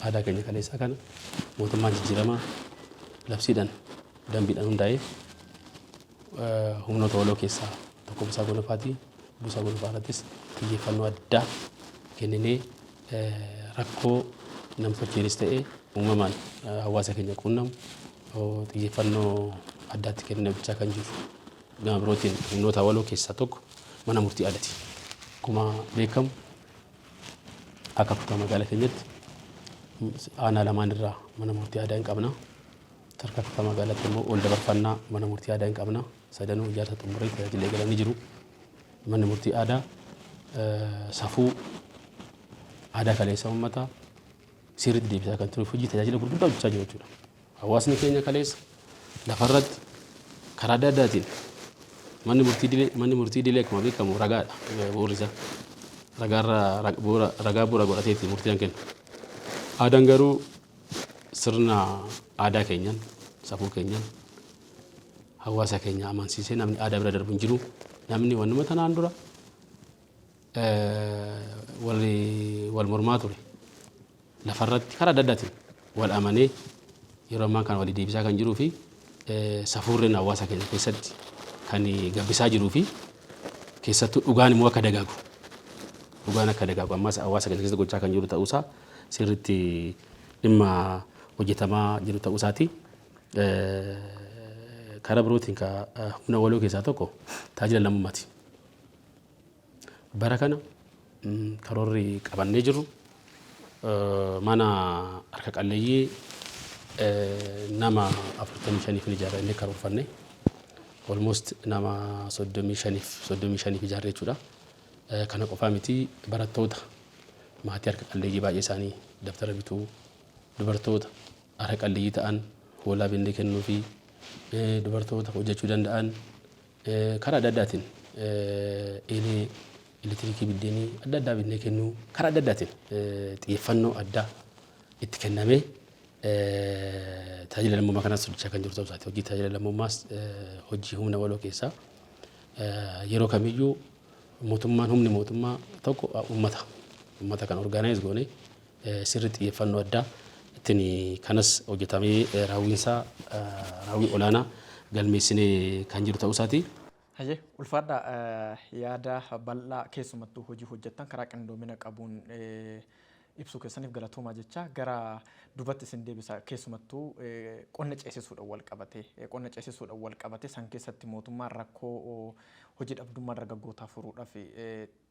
Aadaa keenya kaleessaa kana mootummaan jijjiiramaa labsiidhaan, dambiidhaan hundaa'ee humnoota waloo keessaa tokko buusaa gonofaati. Buusaa gonofaa irrattis xiyyeeffannoo addaa kenninee rakkoo namtolcheenis ta'e uumamaan hawaasa keenya quunnamu xiyyeeffannoo addaatti kennee hojjechaa kan jiru. Gama birootiin humnoota waloo keessaa tokko mana murtii aadaati. Akkuma beekamu akka kutaa magaalaa keenyatti aanaa lamaan irraa mana murtii aadaa hin qabna. Sadarkaa kutaa magaalaatti immoo ol dabarfannaa mana murtii aadaa hin qabna. Sadanuu ijaarsa xumuree tajaajila eegalanii jiru. Manni murtii aadaa safuu Aadaa kaleessa uummataa sirriitti deebisaa kan ture, hojii tajaajila gurguddaa hojjechaa jiru jechuudha. Hawaasni keenya kaleessa lafarratti karaa adda addaatiin manni murtii idilee akkuma beekamu ragaadha bu'uurri isaa. Ragaarra bu'uura ragaa bu'uura godhateeti murtii kan kennu. Aadaan garuu sirna aadaa keenyan, safuu keenyan hawaasa keenya amansiisee namni aadaa bira darbu hin jiru. Namni wannuma tanaan dura wal mormaa ture lafarratti karaa adda addaatiin wal amanee yeroo ammaa kana walii deebisaa kan jiruu fi safuurreen hawaasa keenya keessatti kan gabbisaa jiruu fi keessattuu dhugaan immoo akka dagaagu, dhugaan akka dagaagu ammas hawaasa keenya keessatti gochaa kan jiru ta'uusaa sirriitti dhimma hojjetamaa jiru ta'uusaati. Karaa birootiin ka humna waloo keessaa tokko tajaajila lammummaati. Bara kana karoorri qabannee jirru mana harka qalleeyyii nama 45f ni ijaarra inni karoorfanne, almost nama 35f ijaarre jechuudha. Kana qofaa miti, barattoota maatii harka qalleeyyii baay'ee isaanii daftara bituu, dubartoota harka qalleeyyii ta'an hoolaa binnee kennuu fi dubartoota hojjechuu danda'an karaa adda addaatiin eelee elektirikii, biddeenii adda addaa binnee kennuu, karaa adda addaatiin xiyyeeffannoo addaa itti kennamee tajaajila lammummaa kanas hojjechaa kan jiru ta'uu isaati. Hojii tajaajila lammummaas hojii humna waloo keessaa yeroo kamiyyuu mootummaan, humni mootummaa tokko uummata kan organize goone sirri xiyyeeffannoo addaa ittiin kanas hojjetamee raawwiinsaa raawwii olaanaa galmeessinee kan jiru ta'uu isaati.
Hayyee, ulfaadha. Yaada bal'aa keessumattuu hojii hojjettan karaa qindoomina qabuun ibsuu keessaniif galatoomaa jecha gara dubatti isin deebisa. Keessumattuu qonna ceesisuudhaan wal qabate, qonna ceesisuudhaan wal qabate san keessatti mootummaan rakkoo hojii dhabdummaa dargaggootaa furuudhaaf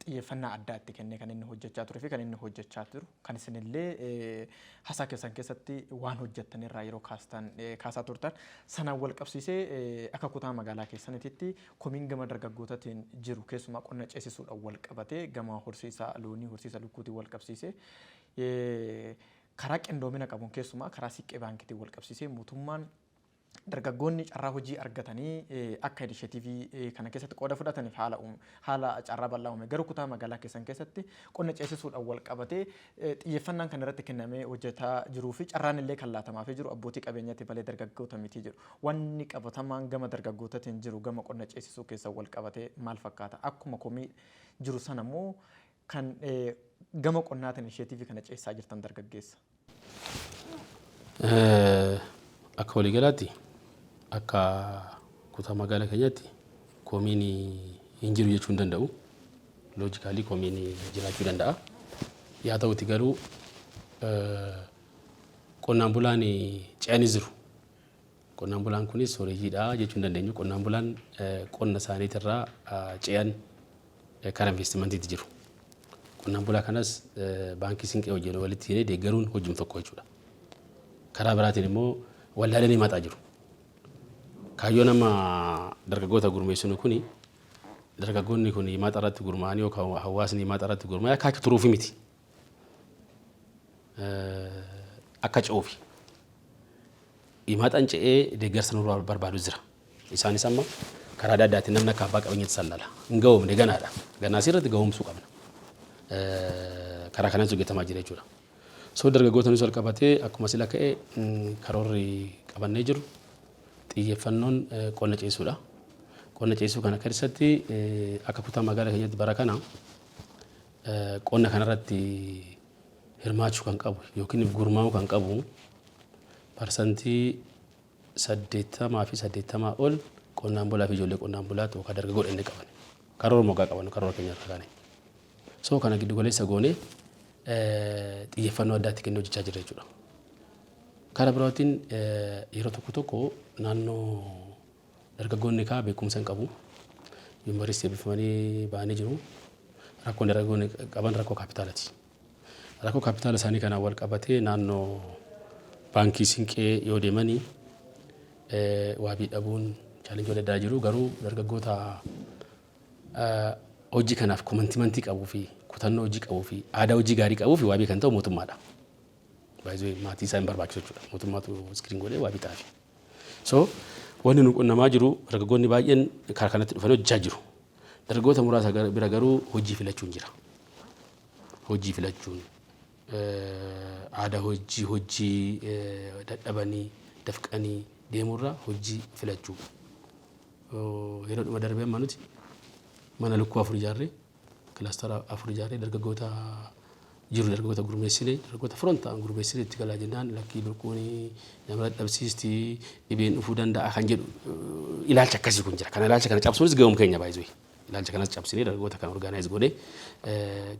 xiyyeeffannaa addaa itti kennee kan inni hojjechaa turee fi kan inni hojjechaa jiru, kan isinillee hasaa keessan keessatti waan hojjettan irraa yeroo kaastan kaasaa turtan sanaan wal qabsiisee, akka kutaa magaalaa keessanitti komiin gama dargaggootaatiin jiru keessumaa qonna ceesisuudhaan wal qabatee, gama horsiisa loonii, horsiisa lukkuutiin wal qabsiisee, karaa qindoomina qabuun, keessumaa karaa Siiqqee Baankiitiin wal qabsiisee, mootummaan dargaggoonni carraa hojii argatanii akka initiative kana keessatti qooda fudhataniif haala carraa bal'aa uume. Garuu kutaa magaalaa keessan keessatti qonna ceesisuudhaan wal qabatee xiyyeeffannaan kan irratti kennamee hojjetaa jiruu fi carraan illee kan laatamaafii jiru abbootii qabeenyaatti malee dargaggoota miti jedhu. Wanni qabatamaan gama dargaggootaatiin jiru gama qonna ceesisuu keessa wal qabatee maal fakkaata? Akkuma komii jiru sana immoo kan gama qonnaatiin initiative kana ceesisaa jirtan dargaggeessa?
Akka waliigalaatti, akka kutaa magaalaa keenyaatti komiin hin jiru jechuu hin danda'u. Logically komiin jiraachuu danda'a. Yaa ta'uti garuu qonnaan bulaan ce'anis jiru. Qonnaan bulaan kunis sooreyyiidha jechuu hin dandeenyu. Qonnaan bulaan qonna isaaniitirraa ce'an karaa investimentiitti jiru. Qonnaan bulaa kanas Baankii Siinqee wajjin walitti hidhee deeggaruun hojiin tokko jechuudha. Karaa biraatiin immoo waldaaleen himataa jiru. Kaayyoo nama dargaggoota gurmeessinu kuni dargaggoonni kun himata irratti gurmaa'anii yookaan hawaasni himata irratti gurmaa'ee akka turuufi miti. Akka ce'uufi. Himataan ce'ee deeggarsa nurraa barbaadu jira. Isaanis amma karaa adda addaatiin namni akka abbaa qabeenyaatti sallala. Hin ga'oomne, ganaadha. Ganaa asirratti ga'oomsuu qabna. Karaa kanaan hojjetamaa jira jechuudha. So dargaggoota wal qabatee akkuma sila ka'e karoorri qabannee jiru xiyyeeffannoon qonna ceesisuudha. Qonna ceesisuu kana keessatti akka kutaa magaalaa keenyatti bara kana qonna kanarratti hirmaachuu kan qabu yookiin gurmaa'uu kan qabu 80% fi 80 ol qonnaan bulaa fi ijoollee qonnaan bulaatu yookaan dargaggoodha inni qaban. Karoora moggaa qaban, karoora keenya irra kaane. So kana giddu galeessa goonee xiyyeeffannoo addaatti kennee hojjechaa jirra jechuudha. Karaa biraatiin yeroo tokko tokko naannoo dargaggoonni kaa beekumsa hin qabu. Yuunivarsiitii eebbifamanii ba'anii jiru. Rakkoon dargaggoonni qaban rakkoo kaapitaalaati. Rakkoo kaapitaala isaanii kanaan wal qabatee naannoo Baankii Siinqee yoo deemanii waabii dhabuun challenge adda addaa jiru, garuu dargaggoota hojii kanaaf commitment qabuu fi Kutannoo hojii qabuu fi aadaa hojii gaarii qabuu fi waabii kan ta'u mootummaadha. Baay'ee maatii isaa hin barbaachisu jechuudha. Mootummaatu screen godhee waabii ta'aafi. So wanni nu qunnamaa jiru, dargaggoonni baay'een karaa kanatti dhufanii hojjechaa jiru. Dargaggoota muraasa bira garuu hojii filachuun jira. Hojii filachuun, aadaa hojii dadhabanii dafqanii deemurraa hojii filachuu. Yeroo dhuma darbee amma nuti mana lukkuu afur ijaarree, cluster afur ijaarree, dargaggoota jiru, dargaggoota gurmeessinee, dargaggoota firoon ta'an gurmeessinee itti galaa jennaan, lakkii, lukkuun nama dadhabsiisti, dhibeen dhufuu danda'a kan jedhu ilaalcha akkasii kun jira. Kana ilaalcha kana cabsuunis ga'uum keenya baay'isuu. Ilaalcha kanas cabsinee dargaggoota kana organize godhee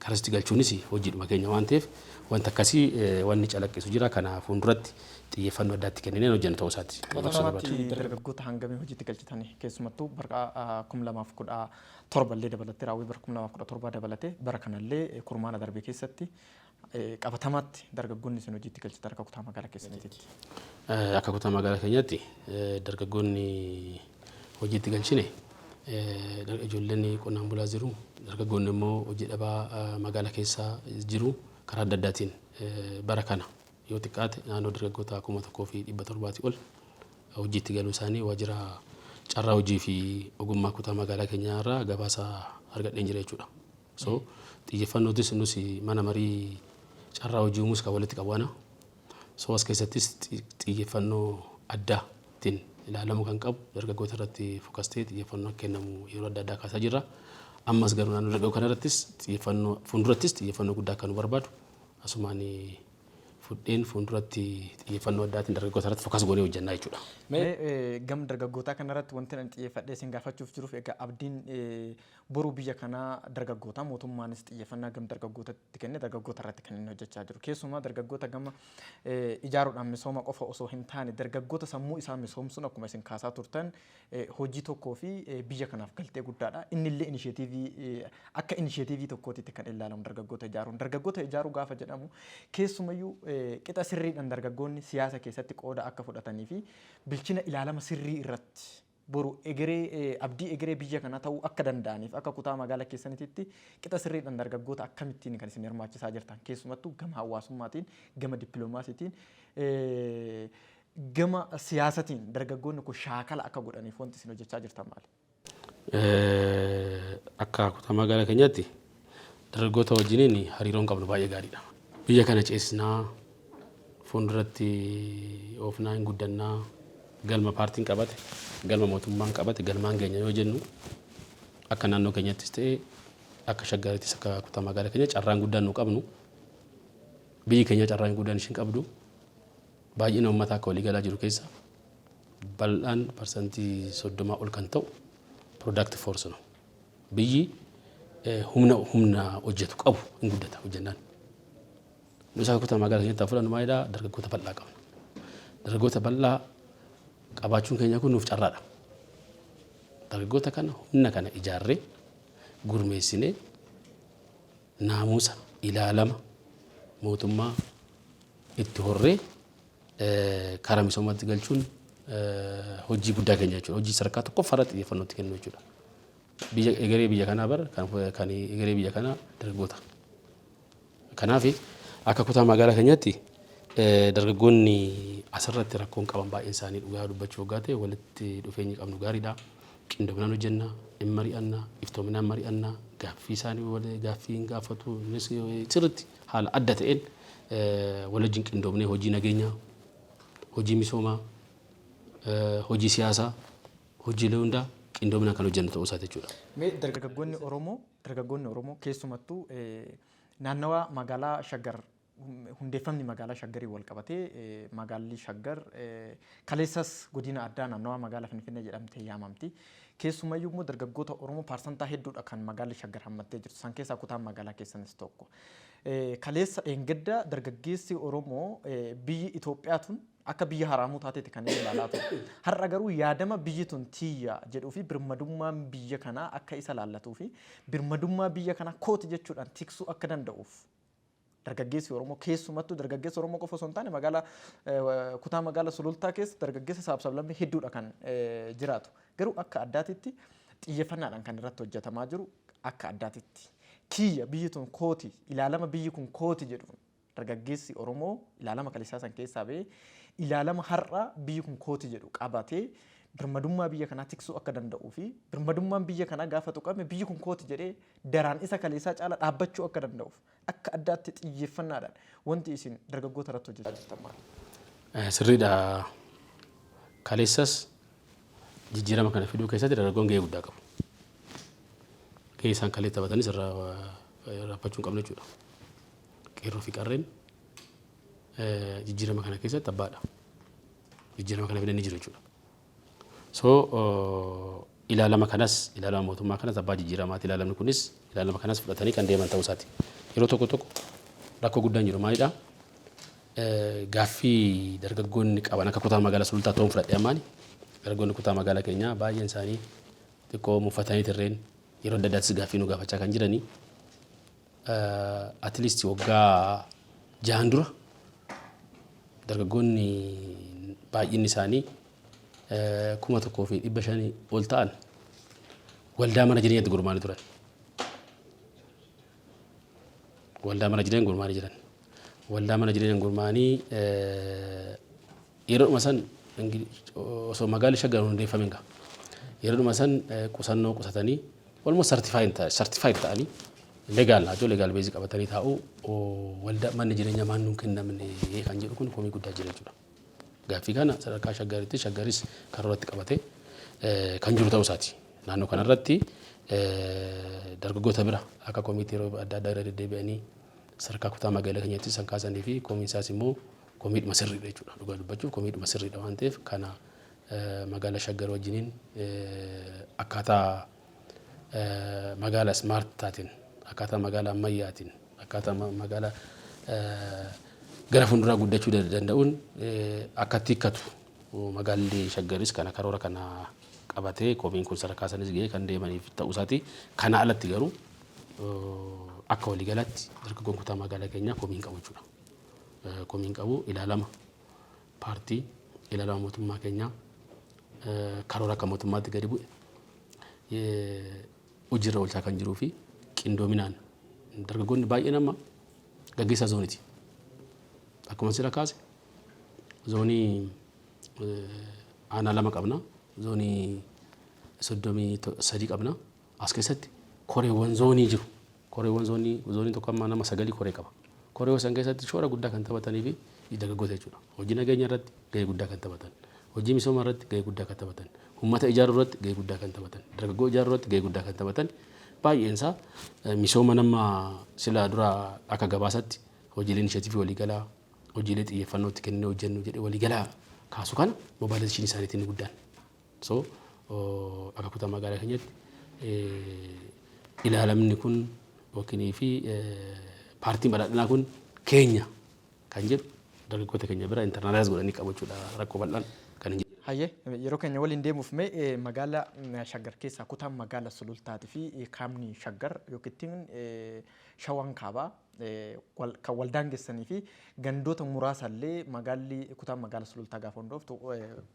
karasitti galchuunis hojiidhuma keenya waan ta'eef, wanta akkasii wanni calaqqisu jira. Kana fuulduratti xiyyeeffannoo addaatti kennineen hojjennu ta'uu isaati.
Qabatamaatti dargaggoota hangamii hojiitti galchitanii? Keessumattuu bara 2017 illee dabalatee, raawwii bara 2017 dabalatee, bara kanallee kurmaana darbe keessatti qabatamaatti dargaggoonni isin hojiitti galchitan akka kutaa magaalaa keessaniititti?
Akka kutaa magaalaa keenyaatti dargaggoonni hojiitti galchine, ijoolleen qonnaan bulaa jiru, dargaggoonni immoo hojii dhabaa magaalaa keessa jiru, karaa adda addaatiin bara kana yoo xiqqaate naannoo dargaggoota 1700 ol hojiitti galuu isaanii waajjira carraa hojii fi ogummaa kutaa magaalaa keenyaa irraa gabaasa argadheen jira jechuudha. So xiyyeeffannootis nus mana marii carraa hojii uumuus kan walitti qabu ana. So as keessattis xiyyeeffannoo addaatiin ilaalamuu kan qabu dargaggoota irratti focus ta'ee xiyyeeffannoo akka kennamu yeroo adda addaa kaasaa jirra. Ammas garuu naannoo dargaggoo kana irrattis xiyyeeffannoo, fuuldurattis xiyyeeffannoo guddaa akka nu barbaadu asumaan fudheen fuulduratti xiyyeeffannoo addaatiin dargaggoota irratti focus goonee hojjannaa jechuudha.
Mee gam dargaggootaa kanarratti wanti ani xiyyeeffadhee isin gaafachuuf jiruuf, egaa abdiin boruu biyya kanaa dargaggoota, mootummaanis xiyyeeffannaa gam dargaggootatti kenne dargaggoota irratti kan inni hojjechaa jiru. Keessumaa dargaggoota gama ijaaruudhaan misooma qofa osoo hin taane, dargaggoota sammuu isaa misoomsuun akkuma isin kaasaa turtan hojii tokkoo fi biyya kanaaf galtee guddaadha. Inni illee initiative, akka initiative tokkootitti kan ilaalamu dargaggoota ijaaruun. Dargaggoota ijaaruu gaafa jedhamu keessumayyuu qixa sirriidhaan dargaggoonni siyaasa keessatti qooda akka fudhatanii fi bilchina ilaalama sirrii irratti boru egeree abdii egeree biyya kanaa ta'uu akka danda'aniif, akka kutaa magaalaa keessanitti qixa sirriidhaan dargaggoota akkamittiin kan isin hirmaachisaa jirtan, keessumattuu gama hawaasummaatiin, gama dippiloomaasiitiin, gama siyaasatiin dargaggoonni kun shaakala akka godhaniif wanti isin hojjechaa jirtan maali?
Akka kutaa magaalaa keenyaatti dargaggoota wajjiniin hariiroon qabnu baay'ee gaariidha. Biyya kana ceesisnaa, fuulduratti oofnaa, hin guddannaa, galma paartiin qabate, galma mootummaan qabate galmaan keenya yoo jennu, akka naannoo keenyattis ta'e akka Shaggarittis, akka kutaa magaalaa keenya carraan guddaan nu qabnu, biyyi keenya carraan guddaan ishiin qabdu, baay'ina uummataa akka waliigalaa jiru keessa bal'aan 30% ol kan ta'u productive force no. Biyyi humna hojjetu qabu hin guddata hojjennaan. Nus akka kutaa magaalaa keenyatti fudhannu maalidhaa, dargaggoota bal'aa qabna. Dargaggoota bal'aa qabaachuun keenya kun nuuf carraadha. Dargaggoota kana, humna kana ijaarree gurmeessinee, naamusa ilaalama mootummaa itti horree karaa misoomatti galchuun hojii guddaa keenya jechuudha. Hojii sadarkaa tokkoffaa irratti xiyyeeffannoo itti kennu jechuudha. Biyya egeree biyya kanaa bara kan egeree biyya kanaa dargaggoota. Kanaaf akka kutaa magaalaa keenyaatti dargaggoonni asirratti rakkoon qaban baay'een isaanii, dhugaa dubbachuu waggaa ta'e, walitti dhufeenyi qabnu gaariidha. Qindoominaan hojjenna, hin mari'anna, iftoominaan mari'anna, gaaffii isaanii gaaffii hin gaafatu, innis sirriitti haala adda ta'een wal wajjin qindoomnee hojii nageenyaa, hojii misoomaa, hojii siyaasaa, hojiilee hundaa qindoominaan kan hojjennu ta'uu isaati jechuudha.
Mee dargaggoonni Oromoo keessumattuu naannawa magaalaa Shaggar, hundeeffamni magaalaa Shaggarii wal qabatee, magaalli Shaggar kaleessas godina addaa naannawaa magaalaa Finfinnee jedhamtee yaamamti. Keessumayyuu immoo dargaggoota Oromoo paarsantaa hedduudha kan magaalli Shaggar hammattee jirtu. San keessaa kutaan magaalaa keessanis tokko. Kaleessa dheengadda dargaggeessi Oromoo biyyi Itoophiyaa tun akka biyya haraamuu taateeti kan inni ilaalaa ture. Har'a garuu yaadama biyyi tun tiyya jedhuu fi birmadummaan biyya kanaa akka isa laallatuu fi birmadummaa biyya kanaa kooti jechuudhaan tiksuu akka danda'uuf, dargaggeessi Oromoo, keessumattuu dargaggeessa Oromoo qofa osoo hin taane, magaalaa kutaa magaalaa Sulultaa keessa dargaggeessa sabaaf sablammii hedduudha kan jiraatu. Garuu akka addaatitti xiyyeeffannaadhaan kan irratti hojjetamaa jiru akka addaatitti. Kiyya, biyyi tun kooti, ilaalama biyyi kun kooti jedhuun dargaggeessi Oromoo ilaalama kaleessaa san keessaa ba'ee ilaalama har'a biyyi kun kooti jedhu qabatee birmadummaa biyya kanaa tiksuu akka danda'uu fi birmadummaan biyya kanaa gaafa tuqame biyyi kun kooti jedhee daraan isa kaleessaa caala dhaabbachuu akka danda'uuf akka addaatti xiyyeeffannaadhaan wanti isin dargaggoota irratti hojjechaa jirtan maali?
Sirriidha. Kaleessas jijjiirama kana fiduu keessatti dargaggoon gahee guddaa qabu. Gahee isaan kalee taphatanis irraa irraanfachuu hin qabnu jechuudha. Qeerroo fi qarreen jijjiirama kana keessatti abbaadha. Jijjiirama kana fidanii jiru jechuudha. So ilaalama kanas, ilaalama mootummaa kanas, abbaa jijjiiramaati ilaalamni kunis, ilaalama kanas fudhatanii kan deeman ta'uu isaati. Yeroo tokko tokko rakkoo guddaan jiru maalidha? Gaaffii dargaggoonni qaban akka kutaa magaalaa Sulultaa ta'uun fudhadhee ammaani. Dargaggoonni kutaa magaalaa keenyaa baay'een isaanii xiqqoo muffatanii tirreen yeroo adda addaattis gaaffii nu gaafachaa kan jiranii. At least waggaa 6n dura dargaggoonni baay'inni isaanii 1500 ol ta'an waldaa mana jireenyaatti gurmaa'anii turan. Waldaa mana jireenya gurmaa'anii jiran. Waldaa mana jireenya gurmaa'anii yeroodhuma san osoo magaalli Shaggar hin hundeeffamin gaa. Yeroodhuma san qusannoo qusatanii almost certified ta'anii legal naachoo legal base qabatanii taa'u, waldaa manni jireenyaa maan nuun kennamne kan jedhu kun komii guddaa jira jechuudha. Gaaffii kana sadarkaa Shaggaritti Shaggaris karooratti qabatee kan jiru ta'uu isaati. Naannoo kanarratti dargaggoota bira akka komiitii yeroo adda addaa irra deddeebi'anii sadarkaa kutaa magaalaa keenyatti san kaasanii fi komiin isaas immoo komiidhuma sirriidha jechuudha. Dhugaa dubbachuuf komiidhuma sirriidha waan ta'eef kana magaalaa Shaggar wajjiniin akkaataa magaala smart taateen, akkaataa magaala ammayyaatiin, akkaataa magaala gara fuulduraa guddachuu danda'uun akka itti hiikkatu magaalli Shaggaris kana karoora kana qabatee komiin kun sadarkaa sanis ga'ee kan deemaniif ta'uu isaati. Kana alatti garuu akka waliigalaatti dargaggoon kutaa magaalaa keenyaa komii hin qabu jechuudha. Komii hin qabu. Ilaalama paartii, ilaalama mootummaa keenyaa, karoora akka mootummaatti gadi bu'e hojiirra oolchaa kan jiruu fi qindoominaan dargaggoonni baay'een amma gaggeessaa zooniiti. Akkuma sila kaase zoonii aanaa lama qabna. Zoonii 33 qabna. As keessatti koreewwan zoonii jiru. Koreewwan zoonii, zoonii tokko amma nama sagalii koree qaba. Koreewwan san keessatti shoora guddaa kan taphatanii fi dargaggoota jechuudha. Hojii nageenya irratti gahee guddaa kan taphatan. Hojii misooma irratti gahee guddaa kan taphatan. Uummata ijaaruu irratti gahee guddaa kan taphatan. Dargaggoo ijaaruu irratti gahee guddaa kan taphatan. Baay'een isaa misooma nama sila dura akka gabaasatti hojiilee inisheetiivii waliigalaa, hojiilee xiyyeeffannoo itti kennee hojjennu jedhee waliigalaa kaasu kana mobilization isaaniitiin inni guddaan. So akka kutaa magaalaa keenyatti ilaalamni kun yookiin fi paartiin badhaadhinaa kun keenya kan jedhu dargaggoota keenya bira internalize godhanii qabachuudha, rakkoo bal'aan kan hin jirre.
Hayyee, yeroo keenya waliin deemuuf mee magaala Shaggar keessaa kutaan magaala Sulultaatii fi kaabni Shaggar yookiin Shawaan Kaabaa kan wal daangessanii fi gandoota muraasa illee magaalli kutaan magaala Sulultaa gaafa hundooftu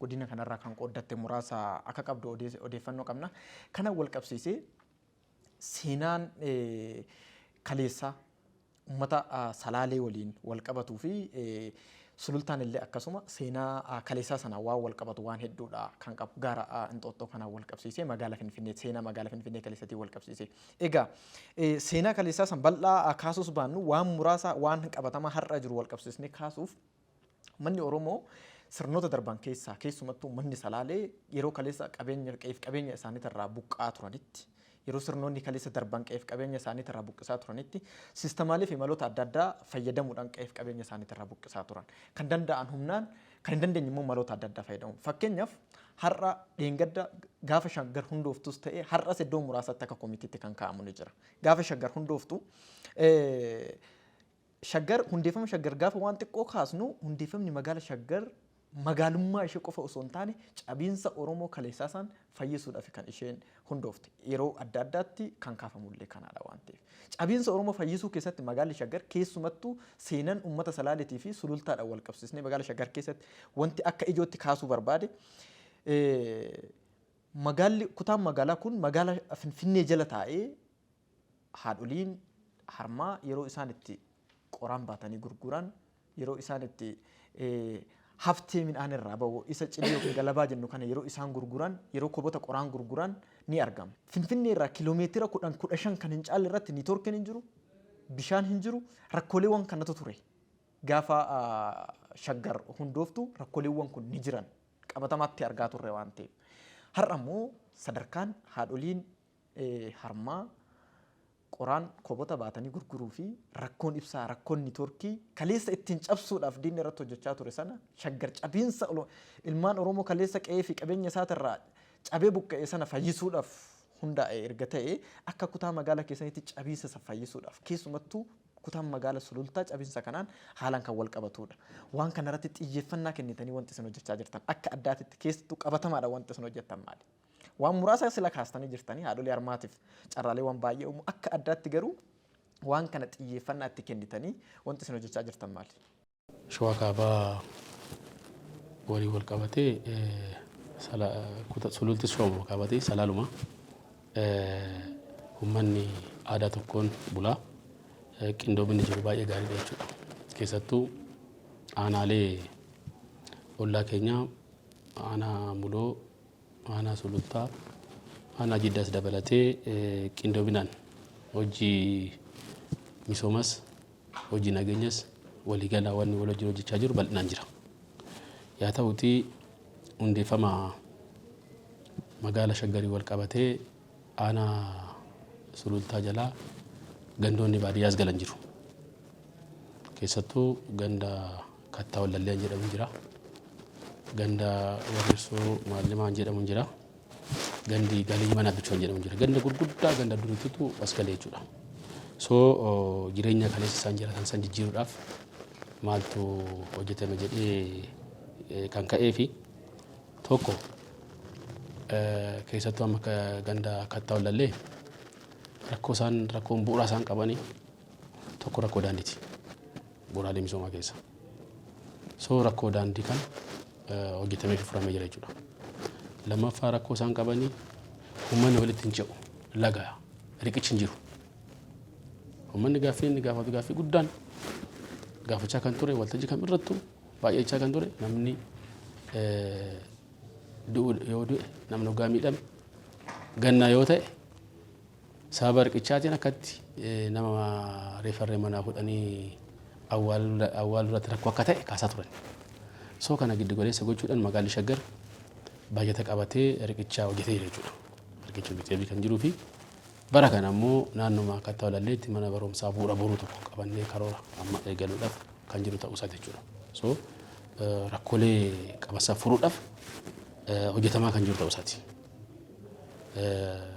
godina kanarraa kan qooddatte muraasa akka qabdu odeeffannoo qabna. Kana wal qabsiisee seenaan kaleessaa uummata Salaalee waliin wal qabatuu fi Sulultaan illee akkasuma seenaa kaleessaa sanaan waan wal qabatu waan hedduudha kan qabu, gaara Inxooxxoo kanaan wal qabsiisee magaala Finfinnee, seenaa magaala Finfinnee kaleessatiin wal qabsiisee. Egaa seenaa kaleessaa san bal'aa kaasuus baannu waan muraasa waan qabatamaa har'a jiru wal qabsiisnee kaasuuf, manni Oromoo sirnoota darban keessaa keessumattuu manni Salaalee yeroo kaleessa qabeenya qe'eef qabeenya isaaniitirraa buqqa'aa turanitti, yeroo sirnoonni kaleessa darban qe'eef qabeenya isaaniitirraa buqqisaa turanitti, siistemaalee fi maloota adda addaa fayyadamuudhaan qe'eef qabeenya isaaniitirraa buqqisaa turan. Kan danda'an humnaan, kan hin dandeenye immoo maloota adda addaa fayyadamu. Fakkeenyaaf har'a dheengadda gaafa Shaggar hundooftus ta'e har'as iddoo muraasatti akka komitiitti kan kaa'amu ni jira. Gaafa Shaggar hundooftu, Shaggar hundeeffama Shaggar gaafa waan xiqqoo kaasnu, hundeeffamni magaala Shaggar magaalummaa ishee qofa osoo hin taane cabiinsa Oromoo kaleessaa isaan fayyisuudhaaf kan isheen hundoofte. Yeroo adda addaatti kan kaafamullee kanaadha waan ta'eef. Cabiinsa Oromoo fayyisuu keessatti magaalli Shaggar keessumattuu seenan uummata Salaaleetii fi Sulultaadhaan wal qabsiisnee magaala Shaggar keessatti wanti akka ijootti kaasuu barbaade, magaalli kutaan magaalaa kun magaala Finfinnee jala taa'ee haadholiin harmaa yeroo isaan itti qoraan baatanii gurguran, yeroo isaan itti haftee midhaan irraa bahu isa cidii yookiin galabaa jennu kana yeroo isaan gurguran, yeroo kobota qoraan gurguran ni argama. Finfinnee irraa kiiloomeetira 10, 15 kan hin caalle irratti niitoorkiin hin jiru, bishaan hin jiru, rakkooleewwan kanatu ture. Gaafa Shaggar hundooftu rakkooleewwan kun ni jiran, qabatamaatti argaa turre waan ta'eef. Har'a immoo sadarkaan haadholiin harmaa qoraan kobota baatanii gurguruu fi rakkoon ibsaa, rakkoon niitoorkii kaleessa ittiin cabsuudhaaf diinni irratti hojjechaa ture sana, Shaggar cabiinsa ilmaan Oromoo kaleessa qe'ee fi qabeenya isaatirraa cabee buqqa'e sana fayyisuudhaaf hundaa'e erga ta'e, akka kutaa magaala keessanitti cabiinsa isa fayyisuudhaaf, keessumattuu kutaan magaala Sulultaa cabiinsa kanaan haalaan kan wal qabatudha. Waan kanarratti xiyyeeffannaa kennitanii wanti isin hojjechaa jirtan akka addaatitti, keessattuu qabatamaadha, wanti isin hojjettan maali? Waan muraasa sila kaastanii jirtanii, haadholii harmaatiif carraalee waan baay'ee uumu, akka addaatti garuu waan kana xiyyeeffannaa itti kennitanii wanti isin hojjechaa jirtan maali?
Shawaa Kaabaa waliin wal qabatee, Sulultis Shawaa Kaabatii Salaaluma, uummanni aadaa tokkoon bulaa, qindoominni jiru baay'ee gaariidha jechuudha. Keessattuu aanaalee ollaa keenyaa, aanaa Muloo, aanaa Sulultaa, aanaa Jiddaas dabalatee, qindoominaan hojii misoomas hojii nageenyas waliigalaa wanni wal wajjin hojjechaa jiru bal'inaan jira. Yaa ta'utii, hundeeffama magaala Shaggarii wal qabatee aanaa Sulultaa jalaa gandoonni baadiyyaas galan jiru. Keessattuu ganda Kattaa Wallalleen jedhamu jira. Ganda Warreessoo Maallimaan jedhamu jira. Gandi Galii Mana Bichoon jedhamu jira. Ganda gurguddaa, ganda duriitutu as galee jechuudha. So jireenya kaleessa isaan jiraatan san jijjiiruudhaaf maaltu hojjetame jedhee kan ka'ee fi tokko, keessattuu amma ganda Kattaa Wallallee rakkoo isaan, rakkoon bu'uuraa isaan qabanii tokko rakkoo daandiiti. Bu'uuraalee misoomaa keessa. So rakkoo daandii kana hojjetamee fi furamee jira jechuudha. Lammaffaa, rakkoo isaan qabanii uummanni walitti hin ce'u, laga riqichi hin jiru. Uummanni gaaffii inni gaafatu, gaaffii guddaan gaafachaa kan ture, waltajjii kam irrattuu baay'achaa kan ture, namni du'u yoo du'e, namni hoggaa miidhame, gannaa yoo ta'e, sababa riqichaatiin akkatti nama reefarree manaa fudhanii awwaaluu irratti rakkoo akka ta'e kaasaa turan. So kana giddu galeessa gochuudhaan magaalli Shaggar baajata qabatee riqicha hojjetee jira jechuudha. Riqicha hojjetee kan jiruu fi bara kana immoo naannuma Kattaa Walalleetti mana barumsaa bu'uura boruu tokko qabannee karoora amma eegaluudhaaf kan jiru ta'uu isaati jechuudha. So rakkoolee qabasaa furuudhaaf hojjetamaa kan jiru ta'uu isaati.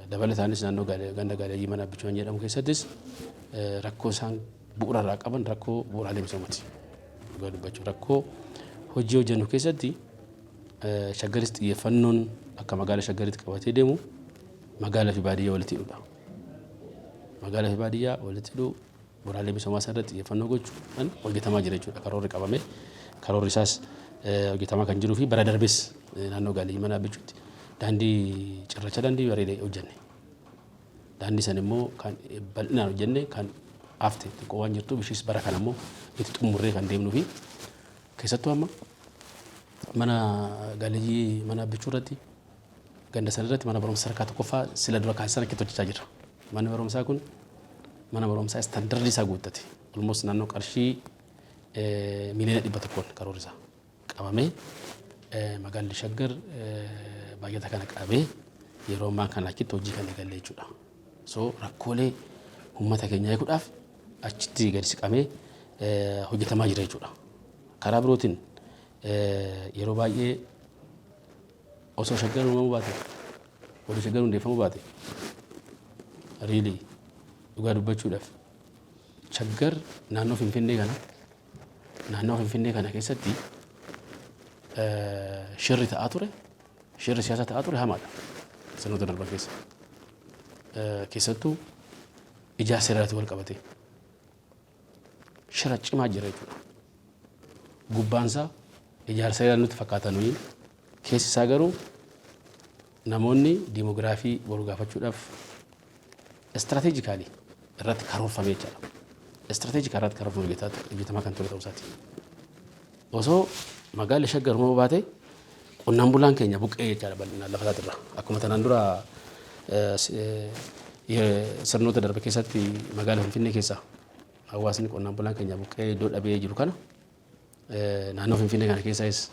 Dabalataanis naannoo ganda Gaaleeyyii Mana Abbichuun jedhamu keessattis rakkoo isaan bu'uura irraa qaban rakkoo bu'uuraalee misoomaati. Dhugaa dubbachuuf, rakkoo hojii hojjennu keessatti Shaggaris xiyyeeffannoon akka magaala Shaggaritti qabatee deemu magaalaa fi baadiyyaa walitti hidhuudha. Magaalaa fi baadiyyaa walitti hidhuu, bu'uuraalee misoomaa isaa irratti xiyyeeffannoo gochuudhaan hojjetamaa jira jechuudha. Karoorri qabame, karoorri isaas hojjetamaa kan jiruu fi bara darbes naannoo Gaaleeyyii Mana Abbichuutti daandii cirracha, daandii bareedee hojjenne. Daandii san immoo kan bal'inaan hojjenne, kan hafte xiqqoo waan jirtuuf ishiis bara kana immoo itti xumurree kan deemnuu fi keessattuu amma mana Gaaleeyyii Mana Abbichuu irratti, ganda sana irratti mana barumsa sadarkaa tokkoffaa sila dura kaasisan akkitti hojjechaa jirra. Manni barumsaa kun mana barumsaa istandardii isaa guuttate. Almost naannoo qarshii 100,000,000 karoorri isaa qabamee, magaalli Shaggar baajata kana qabee yeroo ammaa kana achitti hojii kan eegalle jechuudha. So rakkoolee uummata keenyaa hiikuudhaaf achitti gadi siqamee hojjetamaa jira jechuudha. Karaa birootiin yeroo baay'ee osoo Shaggar uumamuu baate, osoo Shaggar hundeeffamuu baate, really dhugaa dubbachuudhaaf, Shaggar naannoo Finfinnee kana, naannoo Finfinnee kana keessatti shirri ta'aa ture, shirri siyaasaa ta'aa ture hamaadha. Sirnoota darban keessa. Keessattuu ijaarsa irratti wal qabate shira cimaa jira jechuudha. Gubbaansaa ijaarsa seeraa nutti fakkaata nuyi, keessi isaa garuu namoonni diimoogiraafii boru gaafachuudhaaf strategically Irratti karoorfamee jechaadha. Strategic irratti karoorfamee hojjetamaa kan ture ta'uu isaati. Osoo magaalli Shaggar uumamuu baate, qonnaan bulaan keenya buqqee jechaadha bal'inaan lafa isaatirra. Akkuma tanaan dura sirnoota darbe keessatti magaalaa Finfinnee keessa hawaasni qonnaan bulaan keenya buqqee iddoo dhabee jiru kana, naannoo Finfinnee kana keessas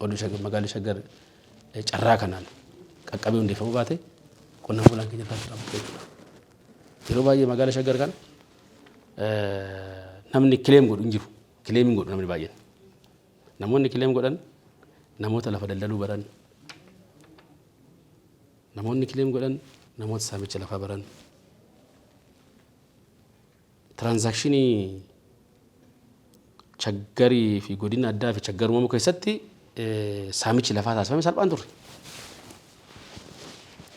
oduu magaalli Shaggar carraa kanaan qaqqabee hundeeffamuu baate, qonnaan bulaan keenya irraa buqqee jechuudha. Yeroo baay'ee magaalaa Shaggar kana namni claim godhu hin jiru. Claim hin godhu namni baay'een. Namoonni claim godhan namoota lafa daldaluu baran. Namoonni claim godhan namoota saamicha lafaa baran. Transaction Shaggarii fi godina addaa fi Shaggar uumamuu keessatti saamichi lafaa taasifame salphaan turre.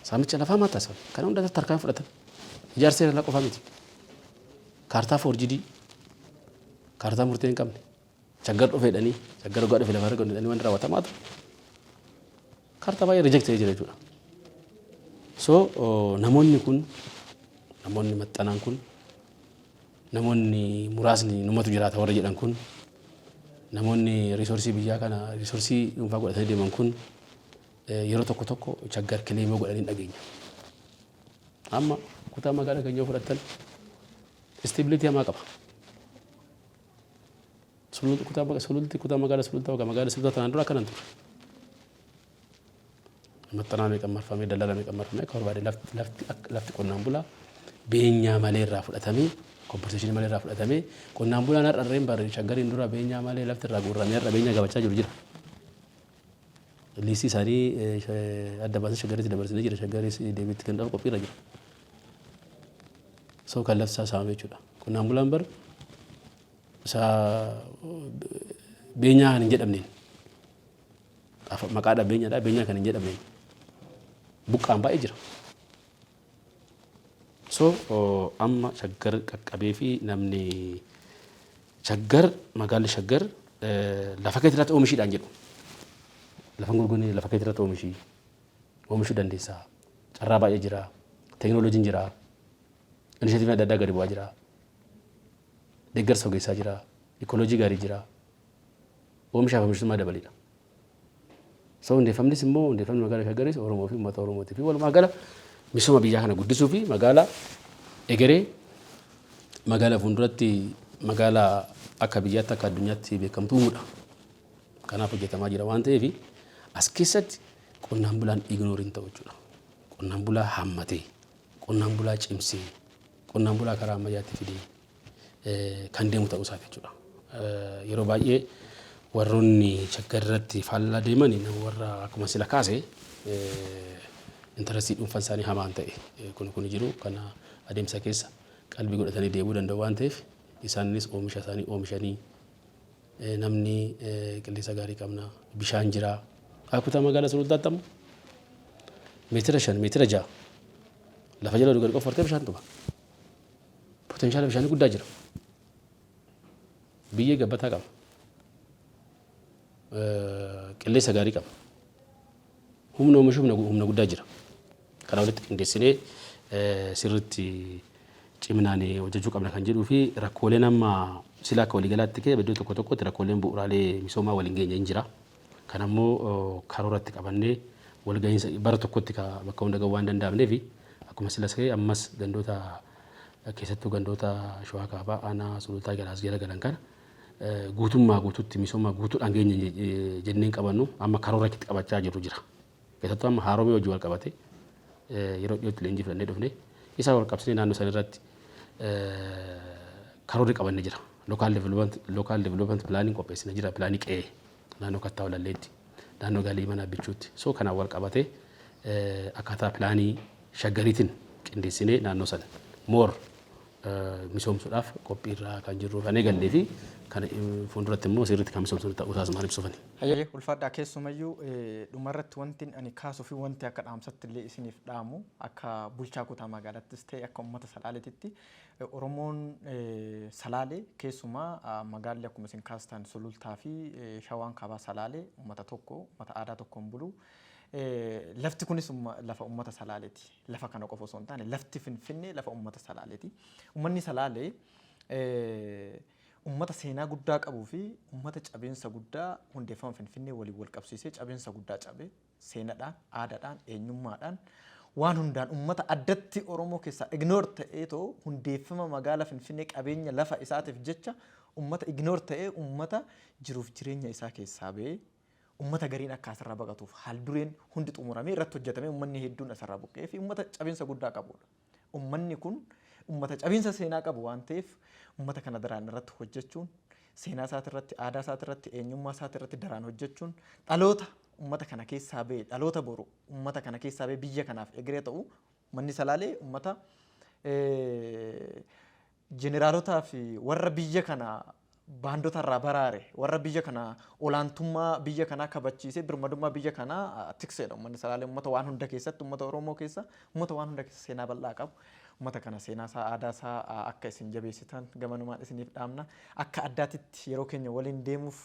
Saamicha lafaa maal taasifame? Kana hunda irratti tarkaanfii fudhatan. Ijaarsa seera qofaa miti. Kaartaa forged, kaartaa murtee hin qabne. Shaggar dhufe jedhanii, Shaggar dhugaa dhufe lafa argannu jedhanii waan raawwatamaa ture. Kaartaa baay'ee reject ta'ee jira jechuudha. So namoonni kun, namoonni maxxanaan kun, namoonni muraasni numatu jiraata warra jedhan kun, namoonni resource biyyaa kana resource dhuunfaa godhatanii deeman kun yeroo tokko tokko Shaggar claim godhanii dhageenya. Amma kutaa magaalaa keenya yoo fudhattan, stability hamaa qaba. Sululti, kutaa magaalaa Sulultaa, magaalaa Sulultaa tanaan dura akkanan ture. Maxxanaa meeqa marfamee, daldala meeqa marfamee, akka barbaade lafti qonnaan bulaa beenyaa malee irraa fudhatamee, compensation malee irraa fudhatamee, qonnaan bulaan har'a irreen barre Shaggariin dura beenyaa malee lafti irraa guurramee har'a beenyaa gaafachaa jiru jira. List isaanii adda baasee Shaggaritti dabarsinee jira. Shaggaris deebiitti kennuudhaaf qophiirra jira. So kan lafti isaa saamame jechuudha. Qonnaan bulaan bar isaa beenyaa kan hin jedhamneen, maqaadha beenyaadha, beenyaa kan hin jedhamneen buqqaan baay'ee jira. So amma Shaggar qaqqabee fi namni Shaggar, magaalli Shaggar lafa keetti irratti oomishiidhaan jedhu. Lafa gurguranii lafa keetti irratti oomishuu dandeessaa. Carraa baay'ee jira. Teekinooloojiin jira. Initiative adda addaa gadi bu'aa jira. Deeggarsa ogeessaa jira. Ecology gaarii jira. Oomishaaf oomishtummaa dabalidha. So hundeeffamnis immoo, hundeeffamni magaalaa Shaggaris Oromoo fi uummata Oromootii fi walumaa gala misooma biyyaa kana guddisuu fi magaalaa egeree, magaalaa fuulduratti magaalaa akka biyyaatti, akka addunyaatti beekamtu uumuudha. Kanaaf hojjetamaa jira waan ta'eef, as keessatti qonnaan bulaan ignore hin ta'u jechuudha. Qonnaan bulaa hammatee, qonnaan bulaa cimsee, qonnaan bulaa karaa ammayyaatti fidee kan deemu ta'uu isaati jechuudha. Yeroo baay'ee warroonni Shaggar irratti faallaa deeman nama warra akkuma sila kaase interest dhuunfaan isaanii hamaan ta'e kun jiru. Kana adeemsa keessa qalbii godhatanii deemuu danda'u waan ta'eef, isaanis oomisha isaanii oomishanii, namni qilleensa gaarii qabna, bishaan jira. Kutaa magaalaa Sulultaatti ammoo meetira 5, meetira 6 lafa jala gadi qoffortee bishaan tuba. Potential bishaanii guddaa jira. Biyyee gabbataa qaba. Qilleensa gaarii qaba. Humna oomishuu humna guddaa jira. Kana walitti qindeessinee sirriitti ciminaan hojjechuu qabna kan jedhuu fi rakkooleen amma sila akka waliigalaatti ka'e, iddoo tokko tokkotti rakkooleen bu'uuraalee misoomaa waliin geenye hin jira. Kan ammoo karooratti qabannee walga'iinsa bara tokkotti bakka hunda gahuu waan danda'amneef, akkuma silas ka'e, ammas gandoota, keessattuu gandoota Shawaa Kaabaa aanaa Sulultaa jalaas jala galan kana guutummaa guutuutti misooma guutuudhaan geenye jenneen qabannu amma karoora itti qabachaa jirru jira. Keessattuu amma haaromee hojii wal qabate yeroo dhiyootti leenjii fudhannee dhufne isaa wal qabsiisnee naannoo san irratti karoorri qabanne jira. Local development planning qopheessina jira, plan qe'ee naannoo Kattaa Walalleetti, naannoo Galii Mana Bichuutti. So kanaan wal qabate akkaataa plan Shaggariitiin qindeessinee naannoo sana more misoomsuudhaaf qophiirraa kan jirru kan eegallee fi kan fuulduratti immoo sirriitti kan misoomsinu ta'uu isaas maal ibsuufani.
Hayyee, ulfaadhaa. Keessumayyuu dhumarratti wanti ani kaasuu fi wanti akka dhaamsatti illee isiniif dhaamu, akka bulchaa kutaa magaalattis ta'e akka uummata Salaaleetitti, Oromoon Salaalee, keessumaa magaalli akkuma isin kaastan Sulultaa fi Shawaan Kaabaa Salaalee uummata tokko, uummata aadaa tokkoon bulu. Lafti kunis lafa uummata Salaaleeti. Lafa kana qofa osoo hin taane lafti Finfinnee lafa uummata Salaaleeti. Uummanni Salaalee uummata seenaa guddaa qabuu fi uummata cabinsa guddaa hundeeffama Finfinnee waliin wal qabsiisee cabinsa guddaa cabe seenadhaan, aadaadhaan, eenyummaadhaan waan hundaan uummata addatti Oromoo keessaa ignore ta'ee too hundeeffama magaala Finfinnee qabeenya lafa isaatiif jecha uummata ignore ta'ee uummata jiruuf jireenya isaa keessaa ba'ee uummata gariin akka asirraa baqatuuf haal dureen hundi xumuramee irratti hojjetamee uummanni hedduun asirraa buqqa'ee fi uummata cabinsa guddaa qabudha. Uummanni kun uummata cabinsa seenaa qabu waan ta'eef uummata kana daraan irratti hojjechuun seenaa isaatirratti, aadaa isaatirratti, eenyummaa isaatirratti daraan hojjechuun dhaloota uummata kana keessaa ba'e, dhaloota boru uummata kana keessaa ba'e biyya kanaaf egeree ta'u. Uummanni Salaalee uummata jeneraalota fi warra biyya kana baandota irraa baraare, warra biyya kana olaantummaa biyya kanaa kabachiisee birmadummaa biyya kanaa tikseedha. Uummanni Salaalee uummata waan hunda keessatti, uummata Oromoo keessa, uummata waan hunda keessa seenaa bal'aa qabu. Uummata kana seenaa isaa, aadaa isaa akka isin jabeessitan gamanumaan isiniif dhaamna. Akka addaatitti yeroo keenya waliin deemuuf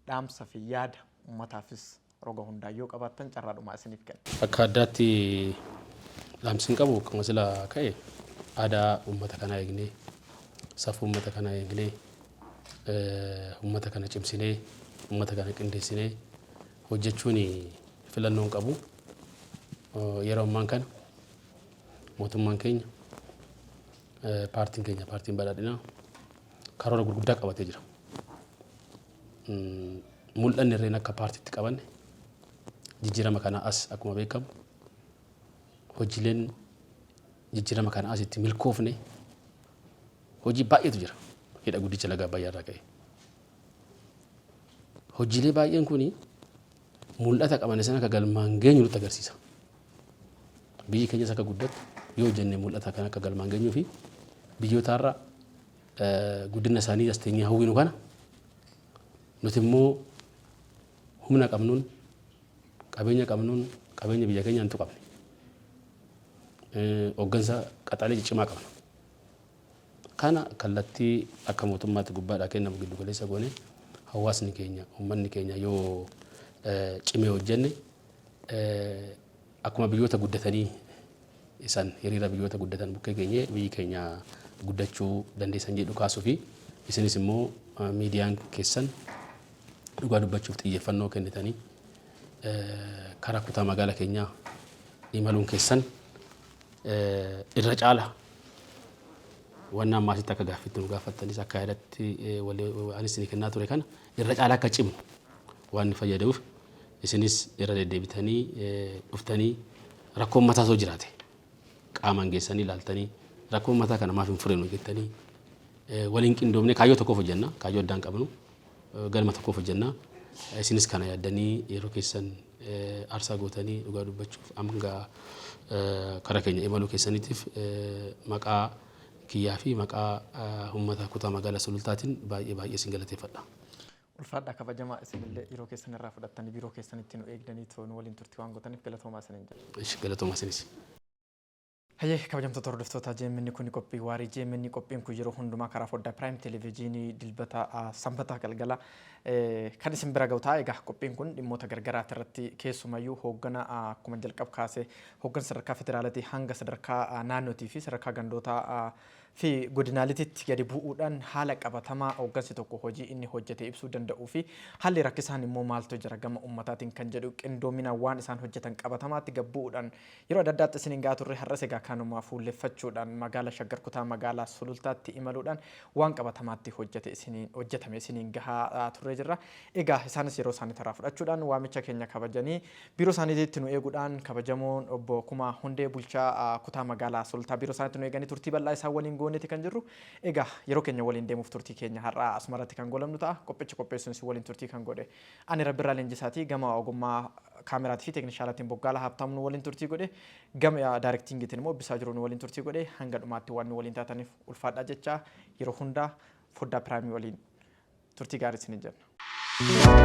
dhaamsa fi yaada uummataafis roga hundaa yoo qabaattan carraadhumaa isiniif kenna.
Akka addaatti dhaamsi hin qabu, akkuma sila ka'e aadaa uummata kanaa eegnee, safuu uummata kanaa eegnee, uummata kana cimsinee, uummata kana qindeessinee hojjechuun filannoo hin qabu. Yeroo ammaan kana mootummaan keenya, paartiin keenya, paartiin badhaadhinaa karoora gurguddaa qabatee jira. Mul'anni irreen akka paartiitti qabanne jijjiirama kanaa as akkuma beekamu hojiileen jijjiirama kana asitti milkoofne hojii baay'eetu jira. Hidha guddicha laga Abbayyaa irraa ka'e. Hojiilee baay'een kuni mul'ata qabanne sana akka galmaan geenyu nutti agarsiisa. Biyyi keenyas akka guddattu yoo hojjenne mul'ata kana akka galmaan geenyuu fi biyyoota irra guddina isaanii as teenyee hawwinu kana nuti immoo humna qabnuun, qabeenya qabnuun, qabeenya biyya keenyaa hin tuqamne. Hooggansa qaxalee ciccimaa qabna. Kana kallattii akka mootummaatti gubbaadhaa kennamu giddu galeessa goone hawaasni keenya, uummanni keenya yoo cimee hojjenne akkuma biyyoota guddatanii isan hiriira biyyoota guddatan bukkee keenyee biyyi keenya guddachuu dandeessan jedhu kaasuu fi isinis immoo miidiyaan keessan dhugaa dubbachuuf xiyyeeffannoo kennitanii karaa kutaa magaalaa keenyaa imaluun keessan irra caala wanna ammaasitti akka gaaffitti nu gaafattanis akka yaadatti anis isinii kennaa ture kana irra caala akka cimu waan inni fayyaduuf isinis irra deddeebitanii dhuftanii rakkoo ummataa osoo jiraate qaamaan geessanii ilaaltanii rakkoo ummataa kana maaf hin furinu jettanii waliin qindoomnee kaayyoo tokkoof hojjenna, kaayyoo addaan qabnu galma tokkoof hojjenna. Isinis kana yaaddanii yeroo keessan aarsaa gootanii dhugaa dubbachuuf hanga karaa keenya imaluu keessaniitiif maqaa kiyyaa fi maqaa uummata kutaa magaalaa Sulultaatiin baay'ee baay'ee isin galateeffadha.
Ulfaadhaa, kabajamaa, isinillee yeroo keessan irraa fudhattanii biiroo keessanitti nu eegdanii nu waliin turtii waan gootaniif galatoomaa isiniin jedha.
Ishi, galatoomaa isinis.
Hayyee, kabajamtoota hordoftoota JMN, kun qophii waarii JMN. Qophiin kun yeroo hundumaa karaa foddaa Prime Televiziyoonii dilbata sanbata galgala kan isin bira ga'u ta'a. Egaa qophiin kun dhimmoota gargaraati irratti, keessumayyuu hooggana akkuma jalqab kaasee hooggansa sadarkaa federaalatii hanga sadarkaa naannootii fi sadarkaa gandootaa fi godinaaliititti gadi bu'uudhaan haala qabatamaa hooggansi tokko hojii inni hojjete ibsuu danda'uu fi haalli rakkisaan immoo maaltu jira gama ummataatiin kan jedhu qindoominaan waan isaan hojjetan qabatamaatti gad bu'uudhaan yeroo adda addaatti isiniin gahaa turre. Har'as egaa kanuma fuulleffachuudhaan magaala Shaggar kutaa magaalaa Sulultaatti imaluudhaan waan qabatamaatti hojjete isiniin hojjetame isiniin gahaa turre jirra. Egaa isaanis yeroo isaanii irraa fudhachuudhaan waamicha keenya kabajanii biiroo isaaniitti nu eeguudhaan, kabajamoon obbo Kumaa Hundee, bulchaa kutaa magaalaa Sulultaa, biiroo isaaniitti nu eeganii turtii bal'aa isaan waliin gooneeti kan jirru. Egaa yeroo keenya waliin deemuuf turtii keenya har'aa asuma irratti kan goolabnu ta'a. Qophicha qopheessuun isin waliin turtii kan godhe ani Rabbirraa Leenjisaatii, gama ogummaa kaameraatii fi teeknishaalatiin Boggaala Habtaam nu waliin turtii godhe, gama daayirektiingiitiin immoo Bisaa Jiruu nu waliin turtii godhe. Hanga dhumaatti waan nu waliin taataniif ulfaadhaa jechaa yeroo hundaa foddaa Piraayimii waliin turtii gaarii isiniin jenna.